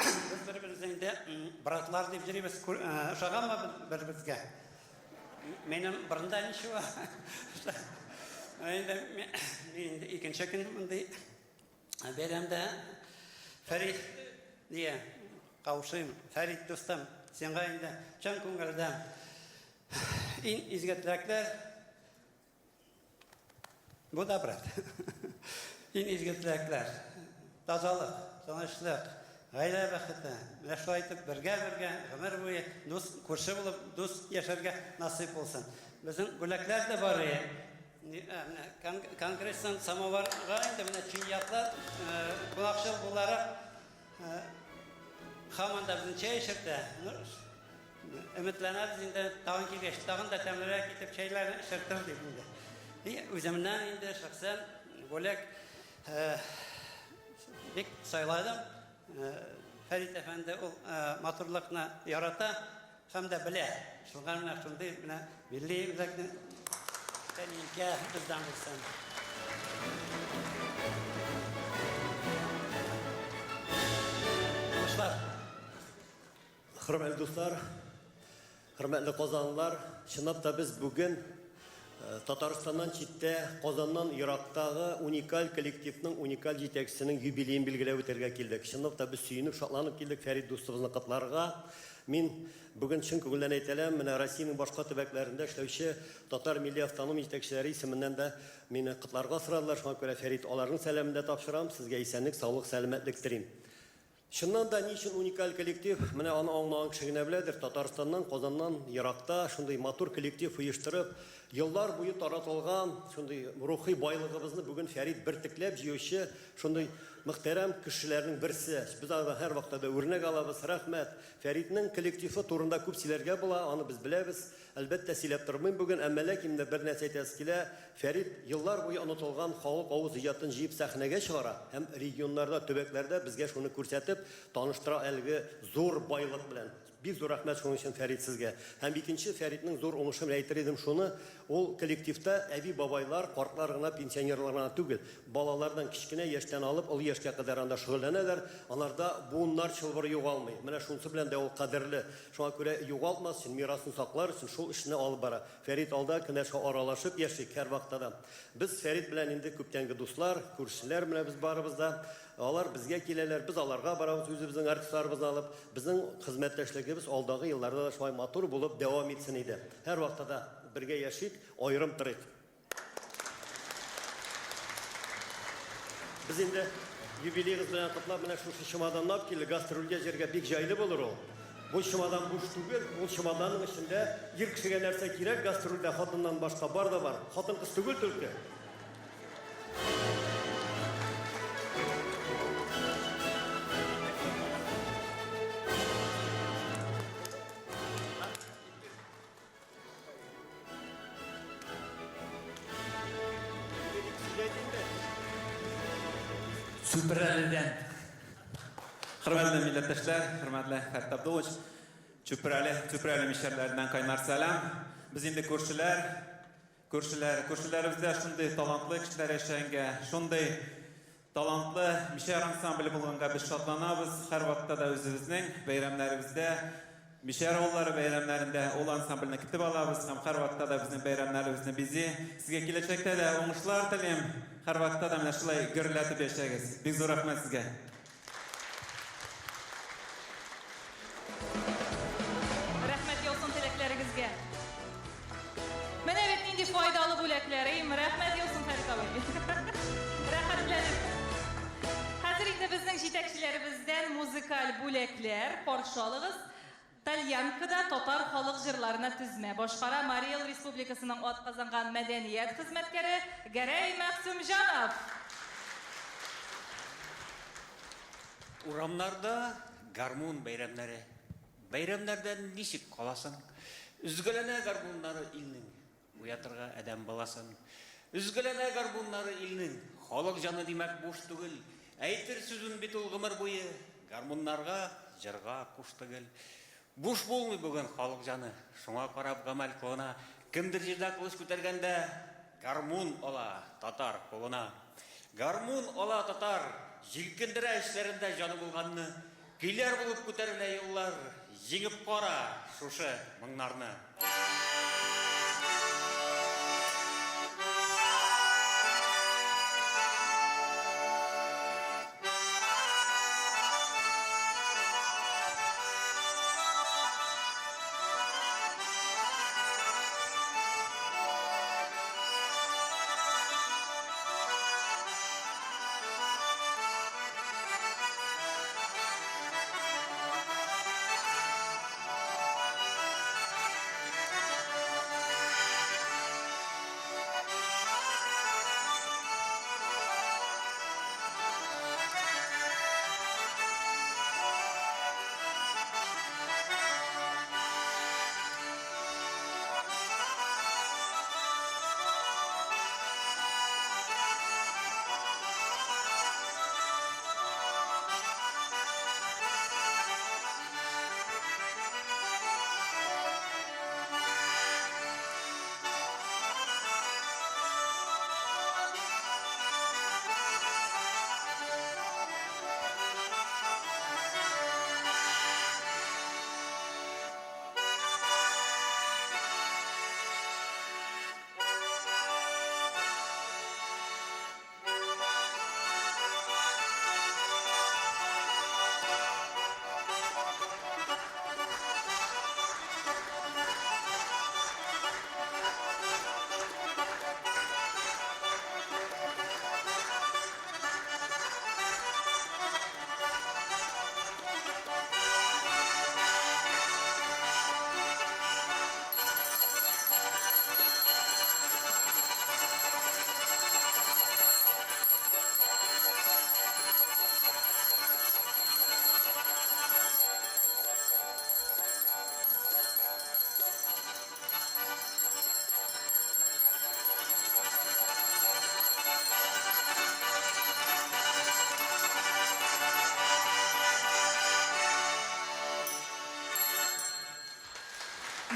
без бер-беребезне инде братлар дип йөрибез. Ошаганмы бер-беребезгә? Минем борында ничего. Инде мин инде икенче көн мондый бәйрәмдә Фәрит дия кавышыйм. Фәрит дустым, сиңа инде чын күңелдән иң изге теләкләр. Бу да брат. Иң изге теләкләр. Тазалык, тынычлык, гаилә бәхете. Менә шулай итеп бергә-бергә гомер буе дус, күрше булып дус яшәргә насыйп булсын. Безнең бүләкләр дә бар. Менә конгресстан самоварга инде менә чынаяклар кунакчыл буларак һаман да безне чәй эчертә. Өметләнәбез инде, тагын килгәч, тагын да тәмлерәк итеп чәйләрне эчертер дип инде. И үземнән инде шәхсән бүләк бик сайладым. Фәрит әфәнде ул матурлыкны ярата һәм дә белә. Шуңа менә шундый менә милли үзәкне тәлинкә бездән булсын. Дуслар, Хөрмәтле дуслар, хөрмәтле казанлылар, чынлап та без бүген э, Татарстаннан читтә, Казаннан ерактагы уникаль коллективның уникаль җитәкчесенең юбилеен билгеләп үтәргә килдек. Чынлап та без сөенеп, шатланып килдек Фәрит дустыбызны котларга. Мин бүген чын күңелдән әйтәләм, менә Россиянең башка төбәкләрендә эшләүче татар милли автономия җитәкчеләре исеменнән дә мине котларга сорадылар. Шуңа күрә Фәрит аларның сәламен дә тапшырам. Сезгә исәнлек, саулык, сәламәтлек телим. Чыннан да, ни өчен уникаль коллектив? Менә аны аңлаган кеше генә беләдер. Татарстаннан, Казаннан еракта шундый матур коллектив оештырып, еллар буе таратылган шундый рухи байлыгыбызны бүген Фәрит бертекләп җыючы шундый мөхтәрәм кешеләрнең берсе. Без анардан һәрвакытта да үрнәк алабыз. Рәхмәт. Фәритнең коллективы турында күп сөйләргә була, аны без беләбез. Әлбәттә, сөйләп тормыйм бүген, әмма ләкин менә бер нәрсә әйтәсе килә, Фәрит еллар буе онытылган халык авыз иҗатын җыеп сәхнәгә чыгара һәм регионнарда, төбәкләрдә безгә шуны күрсәтеп, таныштыра әлеге зур байлык белән. Бик зур рәхмәт шуның өчен, Фәрит, сезгә. Һәм икенче Фәритнең зур уңышы белән әйтер идем шуны, ул коллективта әби-бабайлар, картлар гына, пенсионерлар гына түгел, балалардан кечкенә яшьтән алып олы яшькә кадәр анда шөгыльләнәләр, аларда буыннар чылбыры югалмый. Менә шунысы белән дә ул кадерле. Шуңа күрә югалтмас өчен, мирасын саклар өчен шул эшне алып бара. Фәрит алда кенә шул аралашып яшик һәрвакытта да. Без Фәрит белән инде күптәнге дуслар, күршеләр менә без барыбыз да. Алар безгә киләләр, без аларга барабыз үзебезнең артистларыбызны алып. Безнең хезмәттәшлегебез алдагы елларда да шулай матур булып дәвам итсен иде. Һәрвакытта да бергә яшик, аерым торыйк. Без инде. Юбилеегыз белән котлап, менә шушы чемоданны алып килде. Гастрольгә җырга бик җайлы булыр ул. Бу чемодан буш түгел, ул чемоданның эчендә ир кешегә нәрсә кирәк гастрольдә хатыннан башка бар да бар. Хатын-кыз түгел түлке. Чүпрәледән. Хөрмәтле милләттәшләр, хөрмәтле Фәрит Абдуллович, Чүпрәле, Чүпрәле мишәрләреннән кайнар сәлам. Без инде күршеләр, күршеләр, күршеләребездә шундый талантлы кешеләр яшәгәнгә, шундый талантлы мишәр ансамбле булганга без шатланабыз. Һәрвакытта да үзебезнең бәйрәмнәребездә, мишәр авыллары бәйрәмнәрендә ул ансамбльне көтеп алабыз һәм һәрвакытта да безнең бәйрәмнәребезне бизи. Сезгә киләчәктә дә уңышлар телим. Һәрвакытта да менә шулай гөрләтеп яшәгез. Бик зур рәхмәт сезгә. Рәхмәт яусын теләкләрегезгә. Менә бит нинди файдалы бүләкләр, әйеме? Рәхмәт яусын, Фәрит абый. Рәхәтләнеп. Хәзер инде безнең җитәкчеләребездән музыкаль бүләкләр каршы алыгыз. Тальянкада татар халык җырларына төзмә башкара Марий Эл Республикасының атказанган мәдәният хезмәткәре Гәрәй Мәгъсүмҗанов. Урамнарда гармун бәйрәмнәре. Бәйрәмнәрдән ничек каласың? Өзгәләнә гармуннары илнең, Уятырга адәм баласын. Өзгәләнә гармуннары илнең, Халык җаны, димәк, буш түгел. Әйтер сүзен бит ул гомер буе Гармуннарга, җырга кушты гел. Буш булмый бүген халык җаны, Шуңа карап гамәл кылына. Кемдер җирдә кылыч күтәргәндә, Гармун ала татар кулына. Гармун ала татар, Җилкендерә эчләрендә җаны булганны. Көйләр булып күтәрелә юллар, Җиңеп кара шушы моңнарны.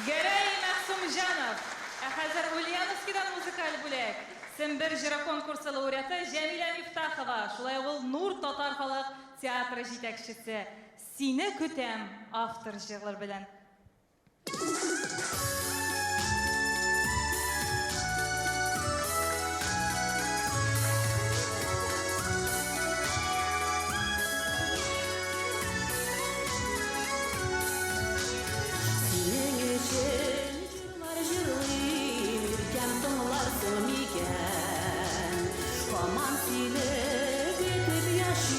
Гәрәй Мәгъсүмҗанов. Ә хәзер Ульяновскидан музыкаль бүләк. Сембер җыры конкурсы лауреаты Җәмилә Мифтахова, шулай ук ул Нур татар халык театры җитәкчесе. Сине көтәм автор җырлар белән. Синең өчен җырлар җырлыйм, иркәм тыңларсың микән? Һаман сине көтеп яшим.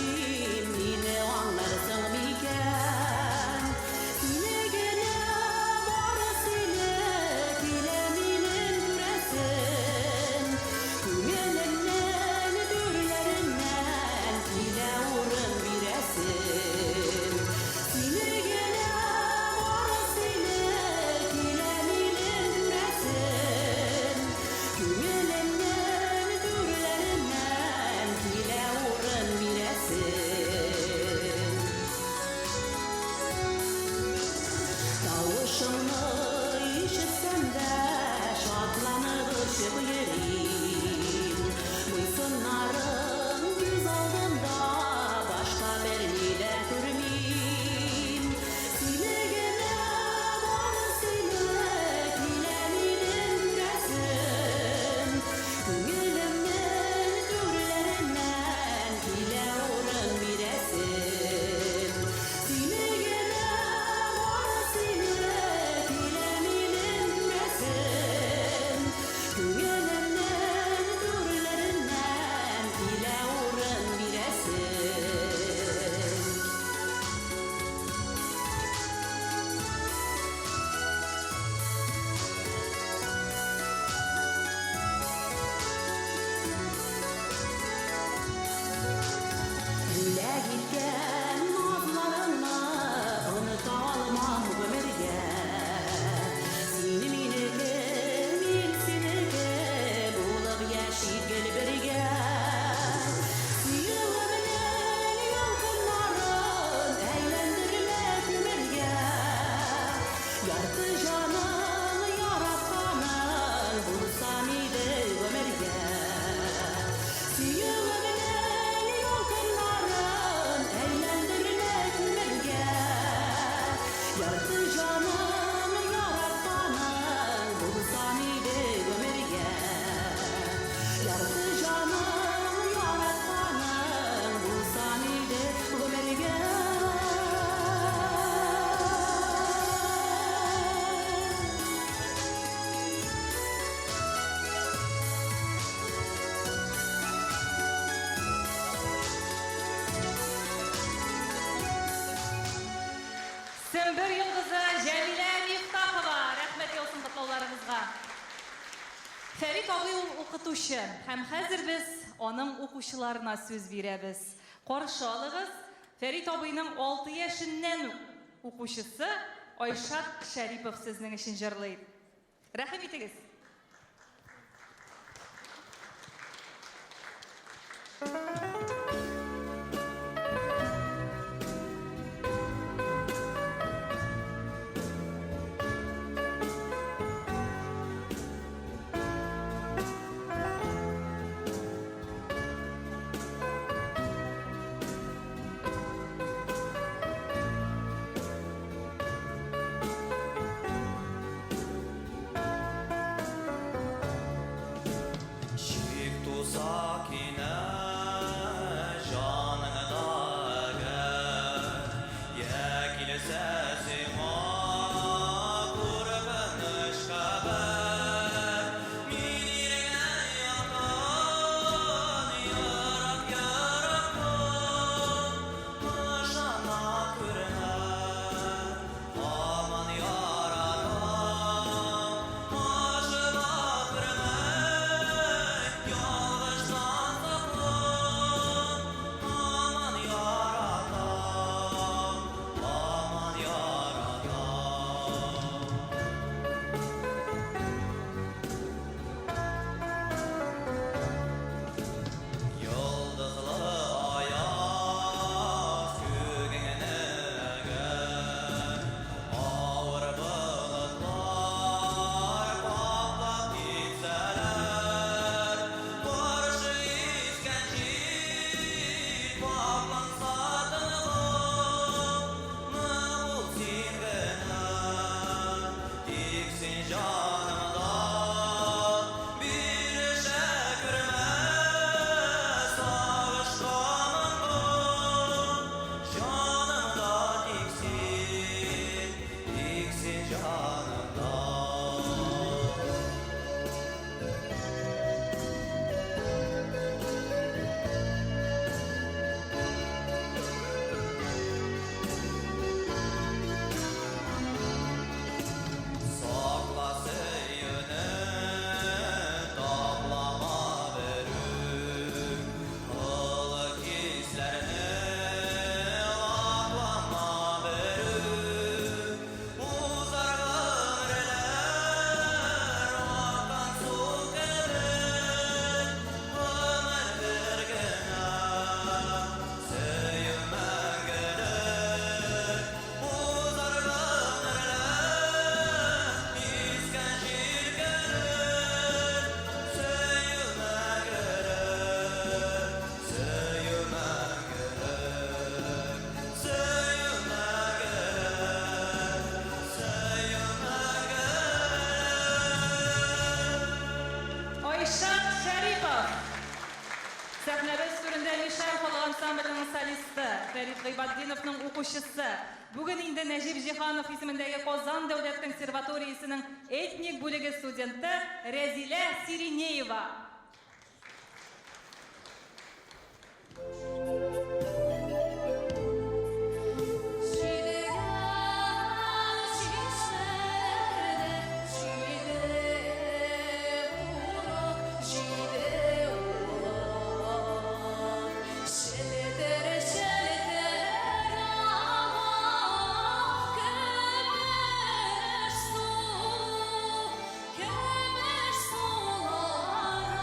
Фәрит абый ул укытучы, һәм хәзер без аның укучыларына сүз бирәбез. Каршы алыгыз, Фәрит абыйның 6 яшеннән үк укучысы Айшат Шәрипов сезнең өчен җырлый. Рәхим итегез! Чик туса кинә җаныңда әгәр, Я килсә сиңа куркыныч хәбәр. Мин иргә якын, ерак ерактан, Ышана күрмә, һаман яратам. Ашыга күрмә, ялгыштан сакла, һаман яратам, һаман яратам. Йолдызлы аяз күгеңне әгәр авыр болытлар каплап китсәләр, каршы искән җил капланса тынлык, нык бул син генә, тик син җанымда бирешә күрмә сагышка моңга, җанымда тик син, тик син җанымда. Сакла сөюне, таплама берүк, Олы хисләрне ваклама берүк. Узар гомерләр аккан су кебек, Гомер бер генә, сөю мәңгелек. Узар гомерләр искән җил кебек, Сөю мәңгелек, сөю мәңгелек, сөю мәңгелек, сөю мәңгелек. Айшат Шәрипов! Сәхнәбез түрендә Мишәр халык ансамбленең солисты, Фәрит Гыйбатдиновның укучысы, бүген инде Нәҗип Җиһанов исемендәге Казан дәүләт консерваториясенең этник бүлеге студенты Рәзилә Сиринеева. Җидегән чишмәләрдә җиде улак, җиде улак. Челтер-челтер ага көмеш су, көмеш сулар.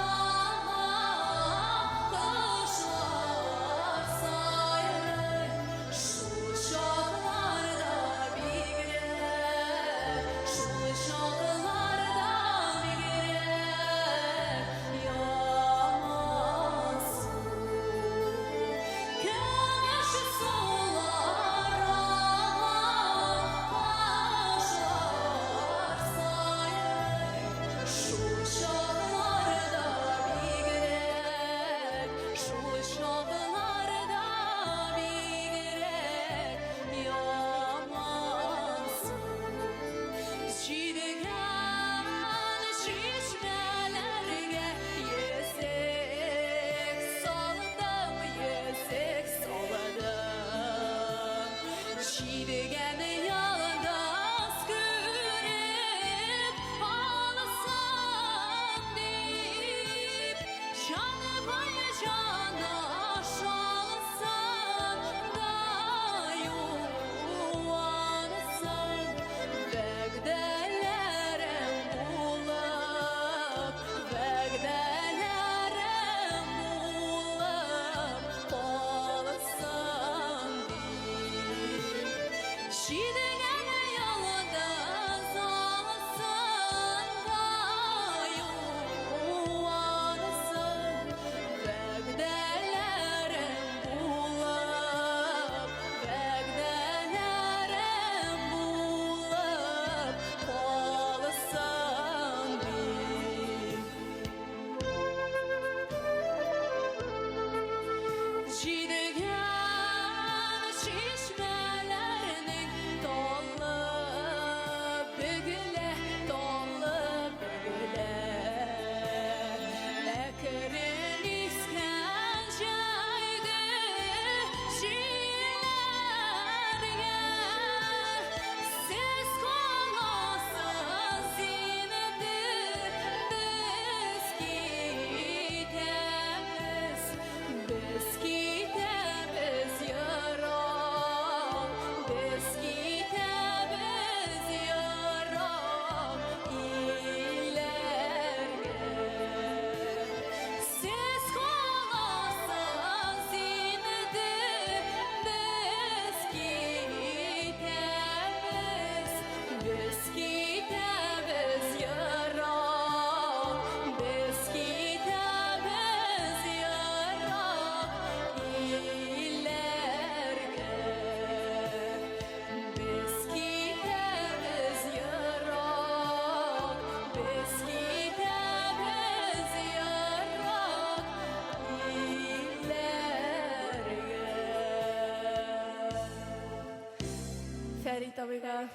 абыйга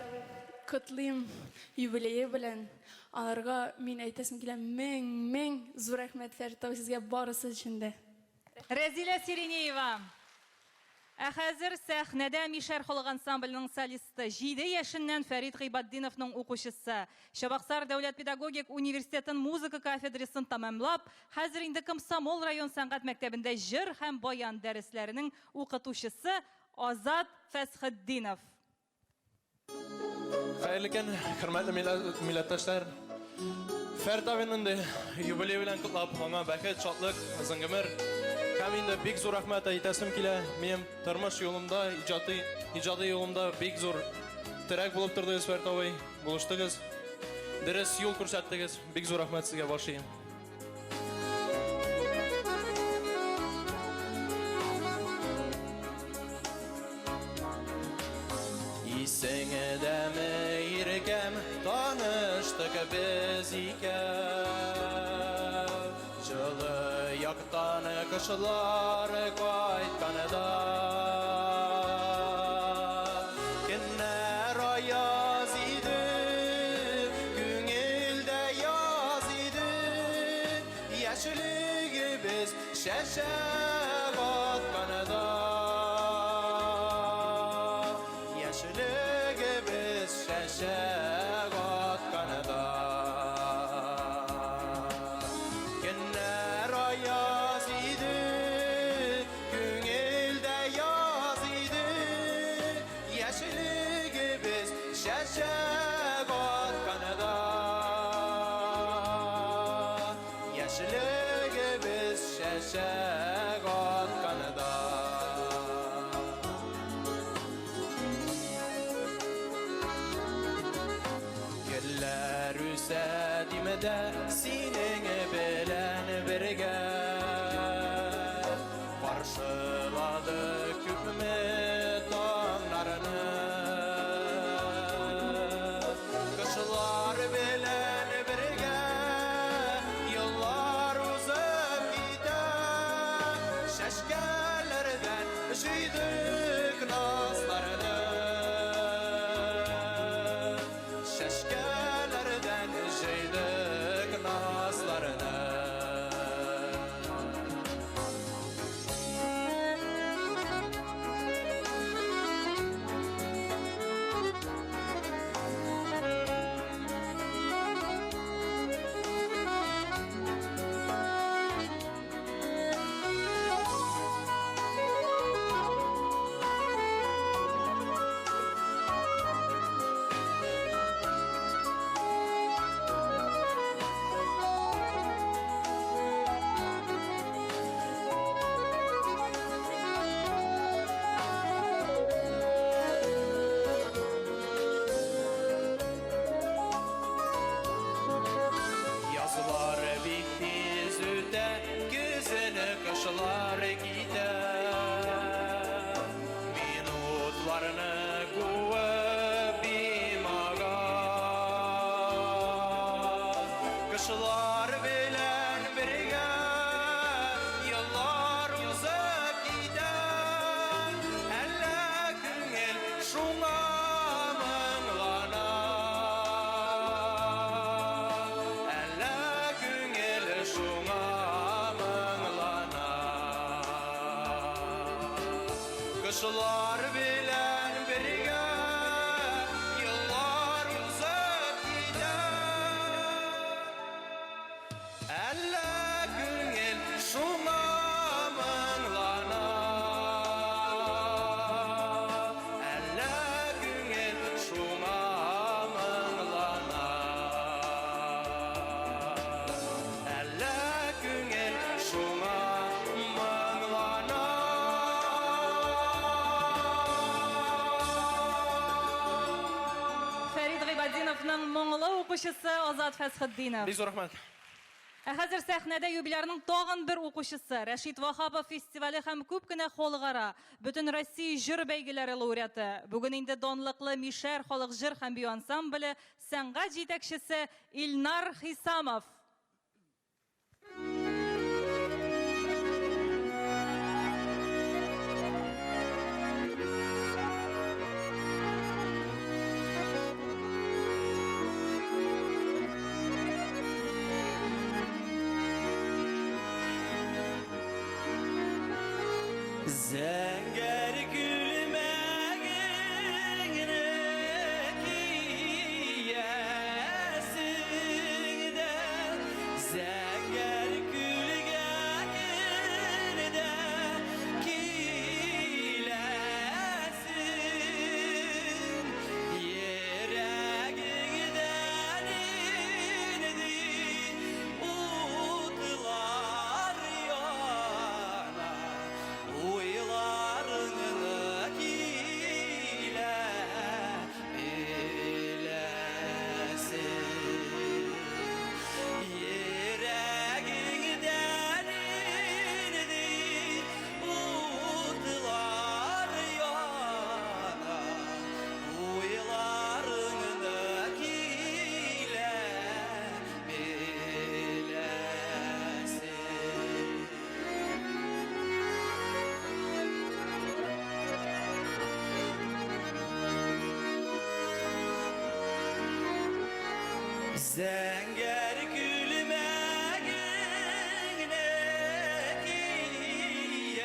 котлыйм юбилее белән. Аларга мин әйтәсем килә, мең, мең зур рәхмәт, Фәрит абый, сезгә барысы өчен дә. Рәзилә Сиренеева. Ә хәзер сәхнәдә Мишәр халык ансамбленең солисты, җиде яшеннән Фәрит Гыйбатдиновның укучысы, Чабаксар дәүләт педагогик университетын музыка кафедрасын тәмамлап, хәзер инде Комсомол район сәнгать мәктәбендә җыр һәм баян дәресләренең укытучысы Азат Фәсхетдинов. Хәерле көн, хөрмәтле милләттәшләр. Фәрит абыйны инде юбилей белән котлап, аңа бәхет, шатлык, озын гомер. Һәм инде бик зур рәхмәт әйтәсем килә. Минем тормыш юлымда, иҗади, иҗади юлымда бик зур терәк булып тордыгыз, Фәрит абый. Булыштыгыз. Дөрес юл күрсәттегез. Бик зур рәхмәт сезгә, баш иям. Исеңдәме, иркәм, таныштык без икәү. Җылы яктан кышлар кайтканда. Көннәр аяз иде, күңелдә яз иде. Яшьлегебез чәчәк атканда. Яшьлегебез чәчәк атканда. Көннәр аяз иде, күңелдә яз иде. Яшьлегебез чәчәк атканда. Яшьлегебез чәчәк атканда. Гөлләр үсә димедә синең белән бергә. Каршыладык күпме таңнарны. Кышлар белән бергә еллар узып китә. Чәчкәләрдән җыйдык назларны. Чәчкәләрдән җыйдык назларны. Язлар бик тиз үтә, көзен кышлар китә. Минутларны куып бимага. Кышлар белән бергә еллар узып китә. Әллә күңел шуңа моңлана. Әллә күңел шуңа моңлана. Кышлар белән бергә еллар узып китә. Әллә күңел шуңа моңлана. Әллә күңел шуңа моңлана. Әллә күңел шуңа моңлана. Фәрит Гыйбатдиновның моңлы укучысы Азат Фәсхетдинов. Бик зур рәхмәт. Ә хәзер сәхнәдә юбилярның тагын бер укучысы, Рәшит Ваһапов фестивале һәм күп кенә халыкара, бөтен Россия җыр бәйгеләре лауреаты. Бүген инде данлыклы Мишәр халык җыр һәм бию ансамбле сәнгать җитәкчесе Илнар Хисамов. Зәңгәр күлмәгеңне киясең дә, зәңгәр күлгә кер дә киләсең. Йөрәгеңдә нинди утлар яна, уйларыңны килә беләсең. Йөрәгеңдә нинди утлар яна, уйларыңны килә беләсең. Зәңгәр күлмәгеңне киясең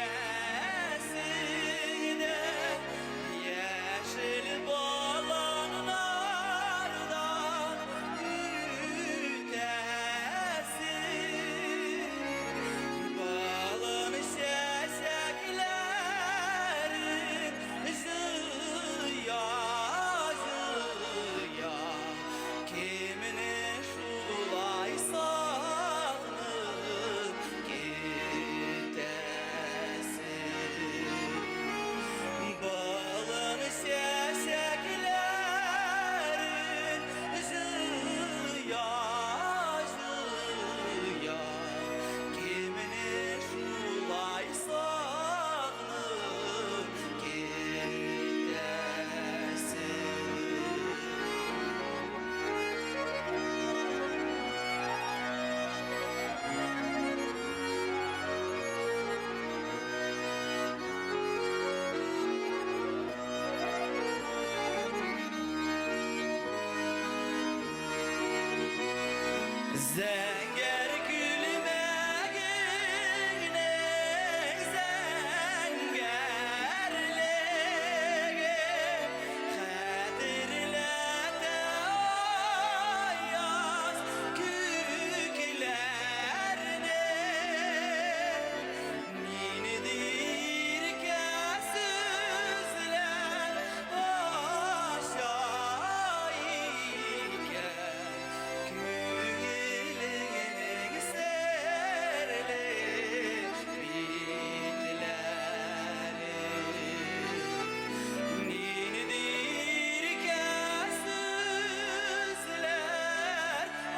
дә, яшел баланнардан үтәсең. Балын чәчәкләрен җыя-җыя, кемне шулай сагынып китәсең? Балын чәчәкләрен җыя-җыя, кемне шулай сагынып китәсең? Зәңгәр күлмәгеңнең зәңгәрлеге хәтерләтә аяз күкләрне. Нинди иркә сүзләр аша икән күңелеңнең серле битләре. Нинди иркә сүзләр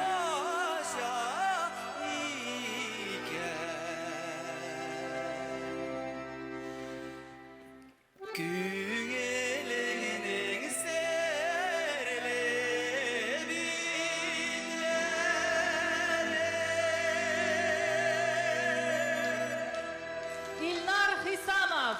аша икән Күңелеңнең серле битләре. Илнар Хисамов.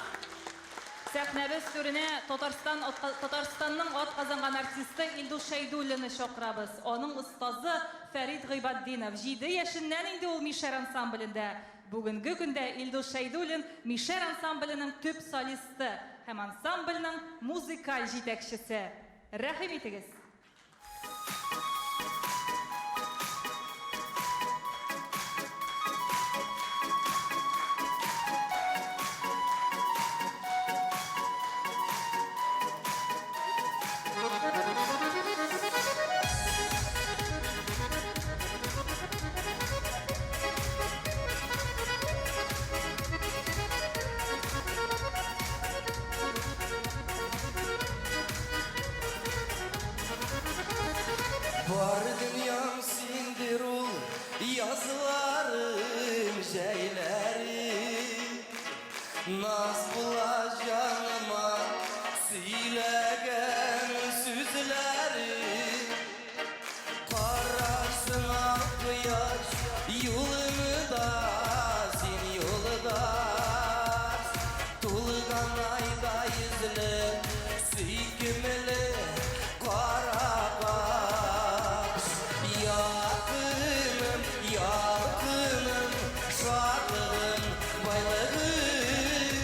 Сәхнәбез түренә Татарстан Татарстанның атказанган артисты Илдус Шәйдуллинны чакырабыз. Аның остазы Фәрид Гыйбатдинов. 7 яшеннән инде ул Мишәр ансамблендә. Бүгенге көндә Илдус Шәйдуллин Мишәр ансамбленең төп солисты һәм ансамбльнең музыкаль җитәкчесе. Рәхим итегез. Бар дөньям синдер ул, язларым, җәйләрем. Наз була җаныма сөйләгән сүзләрем. Карашыңа кояш, юлымда син юлдаш. Тулган айда йөзле, сөйкемле кара каш. Якыным, ялкыным, шатлыгым, байлыгым.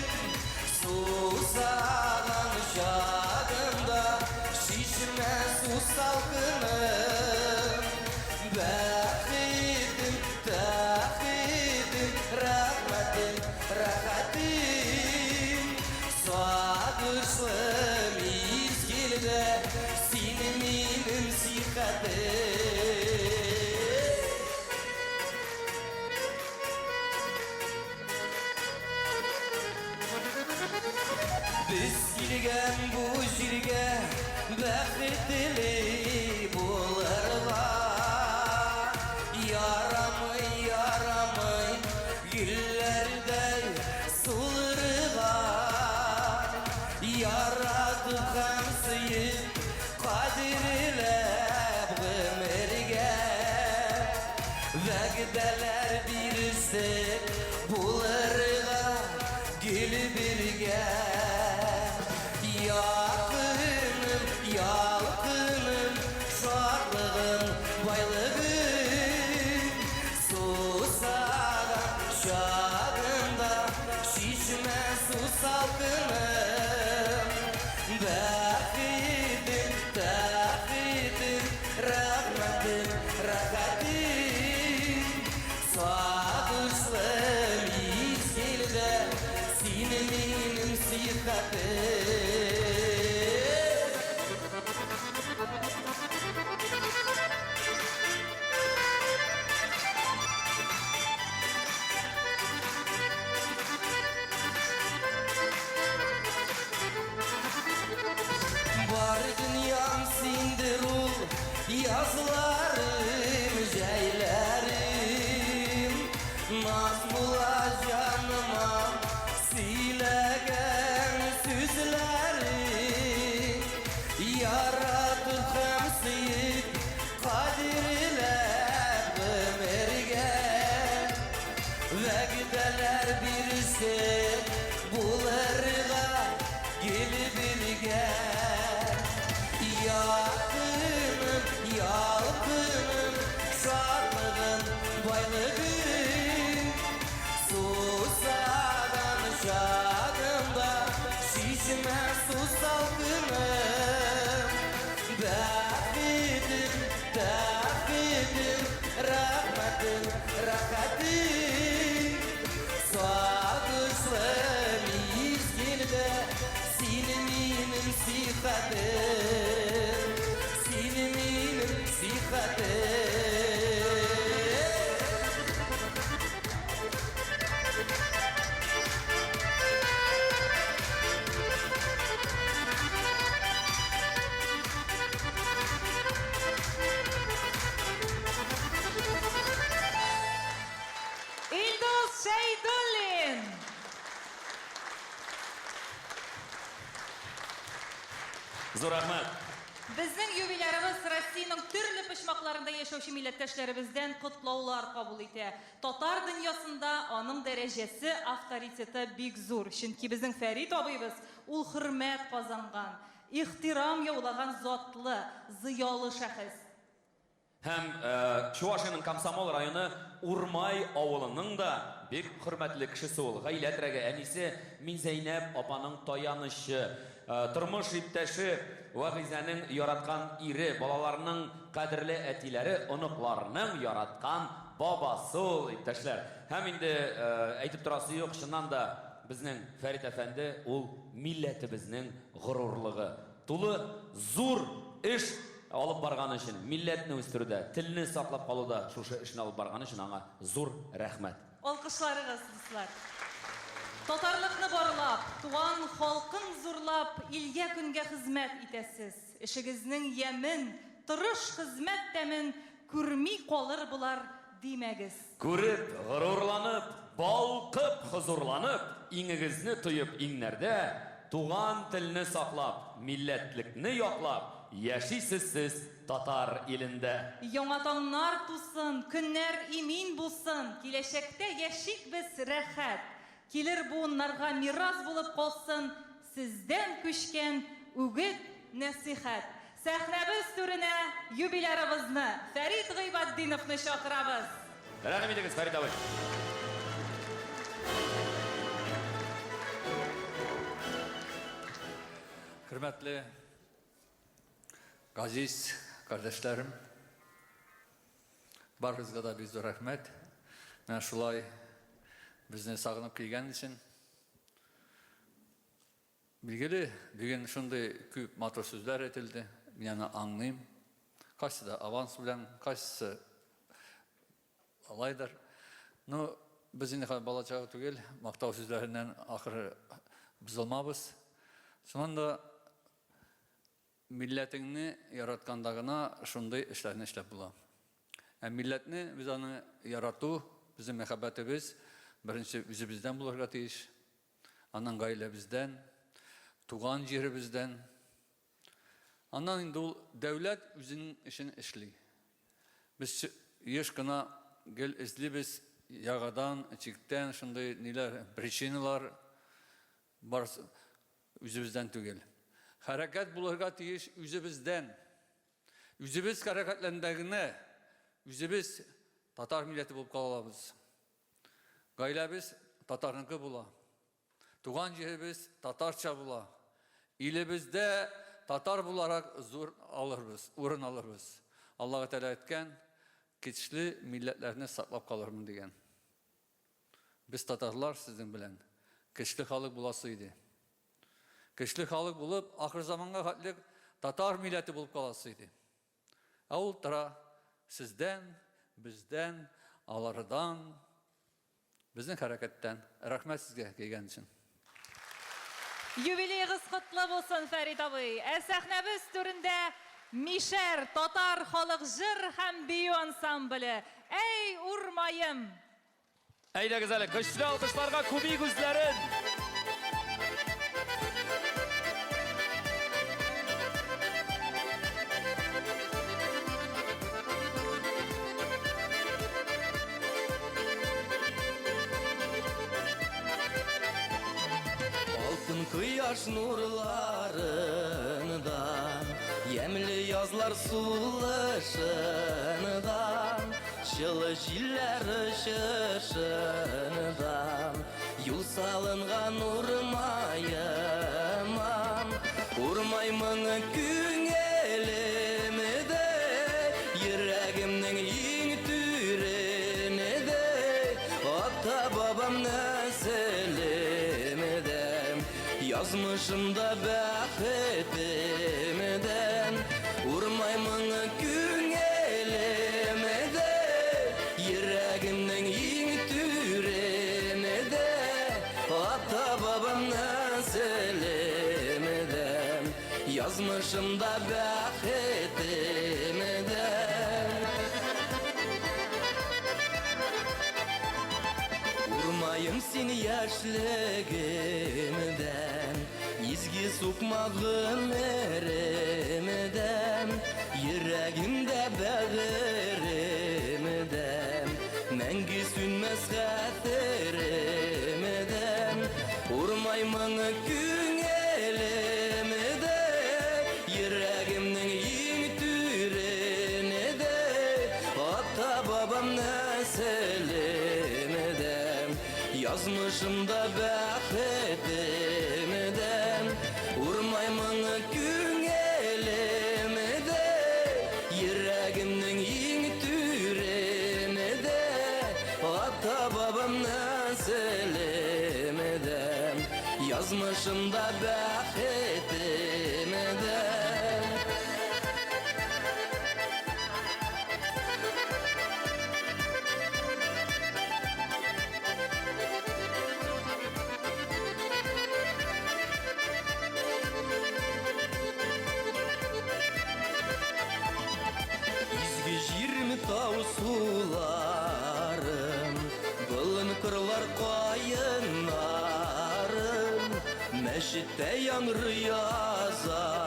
Сагышлы мизгелдә син минем сихәтем. Без килгән бу җиргә бәхетле булырга. Ярамый, ярамый гөлләрдәй сулырга. Яратып һәм сөеп, кадерләп гомергә. Вәгъдәләр бирештек булырга гел бергә. Якыным, ялкыным, шатлыгым, байлыгым. Сусаган чагымда чишмә су салкыным. Бәхетем, тәхетем, рәхмәтем, рәхәтем. Сагышлы мизгелдә син минем сихәтем. Бар дөньям синдер ул, язларым, җәйләрем. Наз була җаныма сөйләгән сүзләрең. Яратып һәм сөеп, кадерләп гомергә. Вәгъдәләр бирештек булырга гел бергә. Якыным, ялкыным, шатлыгым, байлыгым. Сусаган чагымда чишмә су салкыным. Бәхетем, тәхетем, рәхмәтем, рәхәтем. Сагышлы мизгелдә син минем сихәтем. Син минем сихәтем. Илдус Шәйдуллин! Зур рәхмәт. Безнең юбилярыбыз Россиянең төрле почмакларында яшәүче милләттәшләребездән котлаулар кабул итә. Татар дөньясында аның дәрәҗәсе, авторитеты бик зур. Чөнки безнең Фәрит абыебыз ул хөрмәт казанган, ихтирам яулаган затлы, зыялы шәхес. Һәм Чувашиянең Комсомол районы Урмай авылының да бик хөрмәтле кешесе ул. Гаилә терәге, әнисе Минзәйнәп апаның таянычы, тормыш иптәше Вәгыйзәнең яраткан ире, балаларының кадерле әтиләре, оныкларының яраткан бабасы ул, иптәшләр. Һәм инде әйтеп торасы юк, чыннан да безнең Фәрит әфәнде ул милләтебезнең горурлыгы. Тулы зур эш алып барганы өчен, милләтне үстерүдә, телне саклап калуда шушы эшне алып барганы өчен аңа зур рәхмәт. Алкышларыгыз, дуслар. Татарлыкны барлап, туган халкын зурлап, илгә-көнгә хезмәт итәсез. Эшегезнең ямен, тырыш хезмәт тәмен күрми калыр болар димәгез. Күреп, горурланып, балкып, хозурланып, иңегезне тоеп иңнәрдә, туган телне саклап, милләтлекне яклап, яшисез сез татар илендә. Яңа таңнар тусын, көннәр имин булсын, киләчәктә яшик без рәхәт. Килер буыннарга мирас булып калсын сездән күчкән үгет, нәсыйхәт. Сәхнәбез түренә юбилярыбызны, Фәрит Гыйбатдиновны чакырабыз. Рәхим итегез, Фәрит абый. Хөрмәтле газиз кардәшләрем, барыгызга да бик зур рәхмәт. Менә шулай безне сагынып килгән өчен. Билгеле, бүген шундый күп матур сүзләр әйтелде. Мин аны аңлыйм. Кайсы да аванс белән, кайсысы алайдыр. Ну, без инде хәзер бала чага түгел, мактау сүзләреннән ахыры бозылмабыз. Шуннан да милләтеңне яратканда гына шундый эшләрне эшләп була. Ә милләтне без аны ярату, безнең мәхәббәтебез беренче үзебездән булырга тиеш. Аннан гаиләбездән, туган җиребездән. Аннан инде ул дәүләт үзенең эшен эшли. Без еш кына гел эзлибез ягадан, чиктән шундый ниләр, причиналар бар үзебездән түгел. Хәрәкәт булырга тиеш үзебездән. Үзебез хәрәкәтләндә генә үзебез татар милләте булып кала алабыз. Гаиләбез татарныкы була. Туган җиребез татарча була. Илебездә татар буларак зур алырбыз, урын алырбыз. Аллаһы Тәгалә әйткән, көчле милләтләрне саклап калырмын дигән. Без татарлар сезнең белән көчле халык буласы иде. Көчле халык булып, ахыр заманга хәтле татар милләте булып каласы иде. Ә ул тора сездән, бездән, алардан, безнең хәрәкәттән. Рәхмәт сезгә килгән өчен. Юбилеегыз котлы булсын, Фәрит абый! Ә сәхнәбез түрендә Мишәр татар халык җыр һәм бию ансамбле Әй, урмаем! Әйдәгез әле, көчле алкышларга күмик үзләрен! Алтын кояш нурларында, Ямьле язлар сулышында, Җылы җилләр очышында, Юл салынган урмаема. Урмай моңы күңелемдә, Йөрәгемнең иң түрендә, Ата-бабам нәселемдә, Язмышымда бәхетемдә. Урмай моңы күңелемдә, Йөрәгемнең иң түрендә, Ата-бабам нәселемдә, Язмышымда бәхетемдә. Урмаем син яшьлегемдән, Изге сукмак гомеремдән, Йөрәгемдә, бәгыремдә, Мәңге сүнмәс хәтеремдә. Урмай моңы күңелемдә, Йөрәгемнең иң түрендә, Ата-бабам нәселемдә, Язмышымда бәхетемдә. Урмай моңы күңелемдә, Йөрәгемнең иң түрендә, Ата-бабам нәселемдә, Язмышымда бәхетемдә. Изге җирем, тау суларым, Болын кырлар каеннарым, Мәчеттә яңгырый азаным,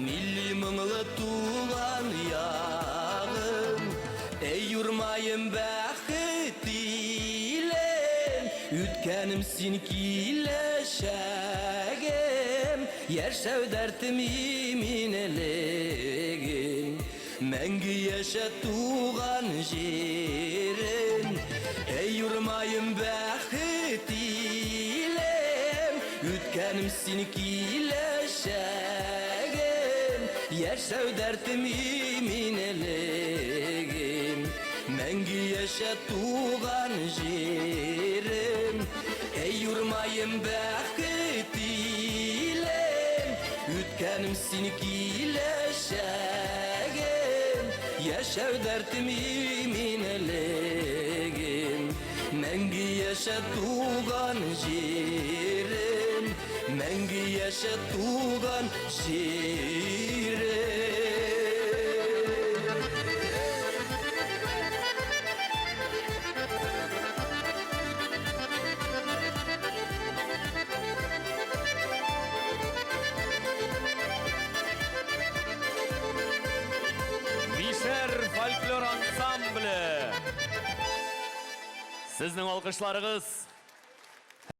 Милли моңлы туган ягым. Әй, урмаем, бәхет илем, Үткәнем син, киләчәгем, Яшәү дәртем, иминлегем. Мәңге яшә, туган җирем. Әй, урмаем, бәхет илем, Үткәнем син, киләчәгем, Яшәү дәртем, иминлегем. Мәңге яшә, туган җирем. Әй, урмаем, бәхет. бәхет илем, Үткәнем син киләчәгем, Яшәү дәртем иминлегем. Мәңге яшә туган җирем, Мәңге яшә туган җирем. Мишәр фольклор ансамбле. Сезнең алкышларыгыз.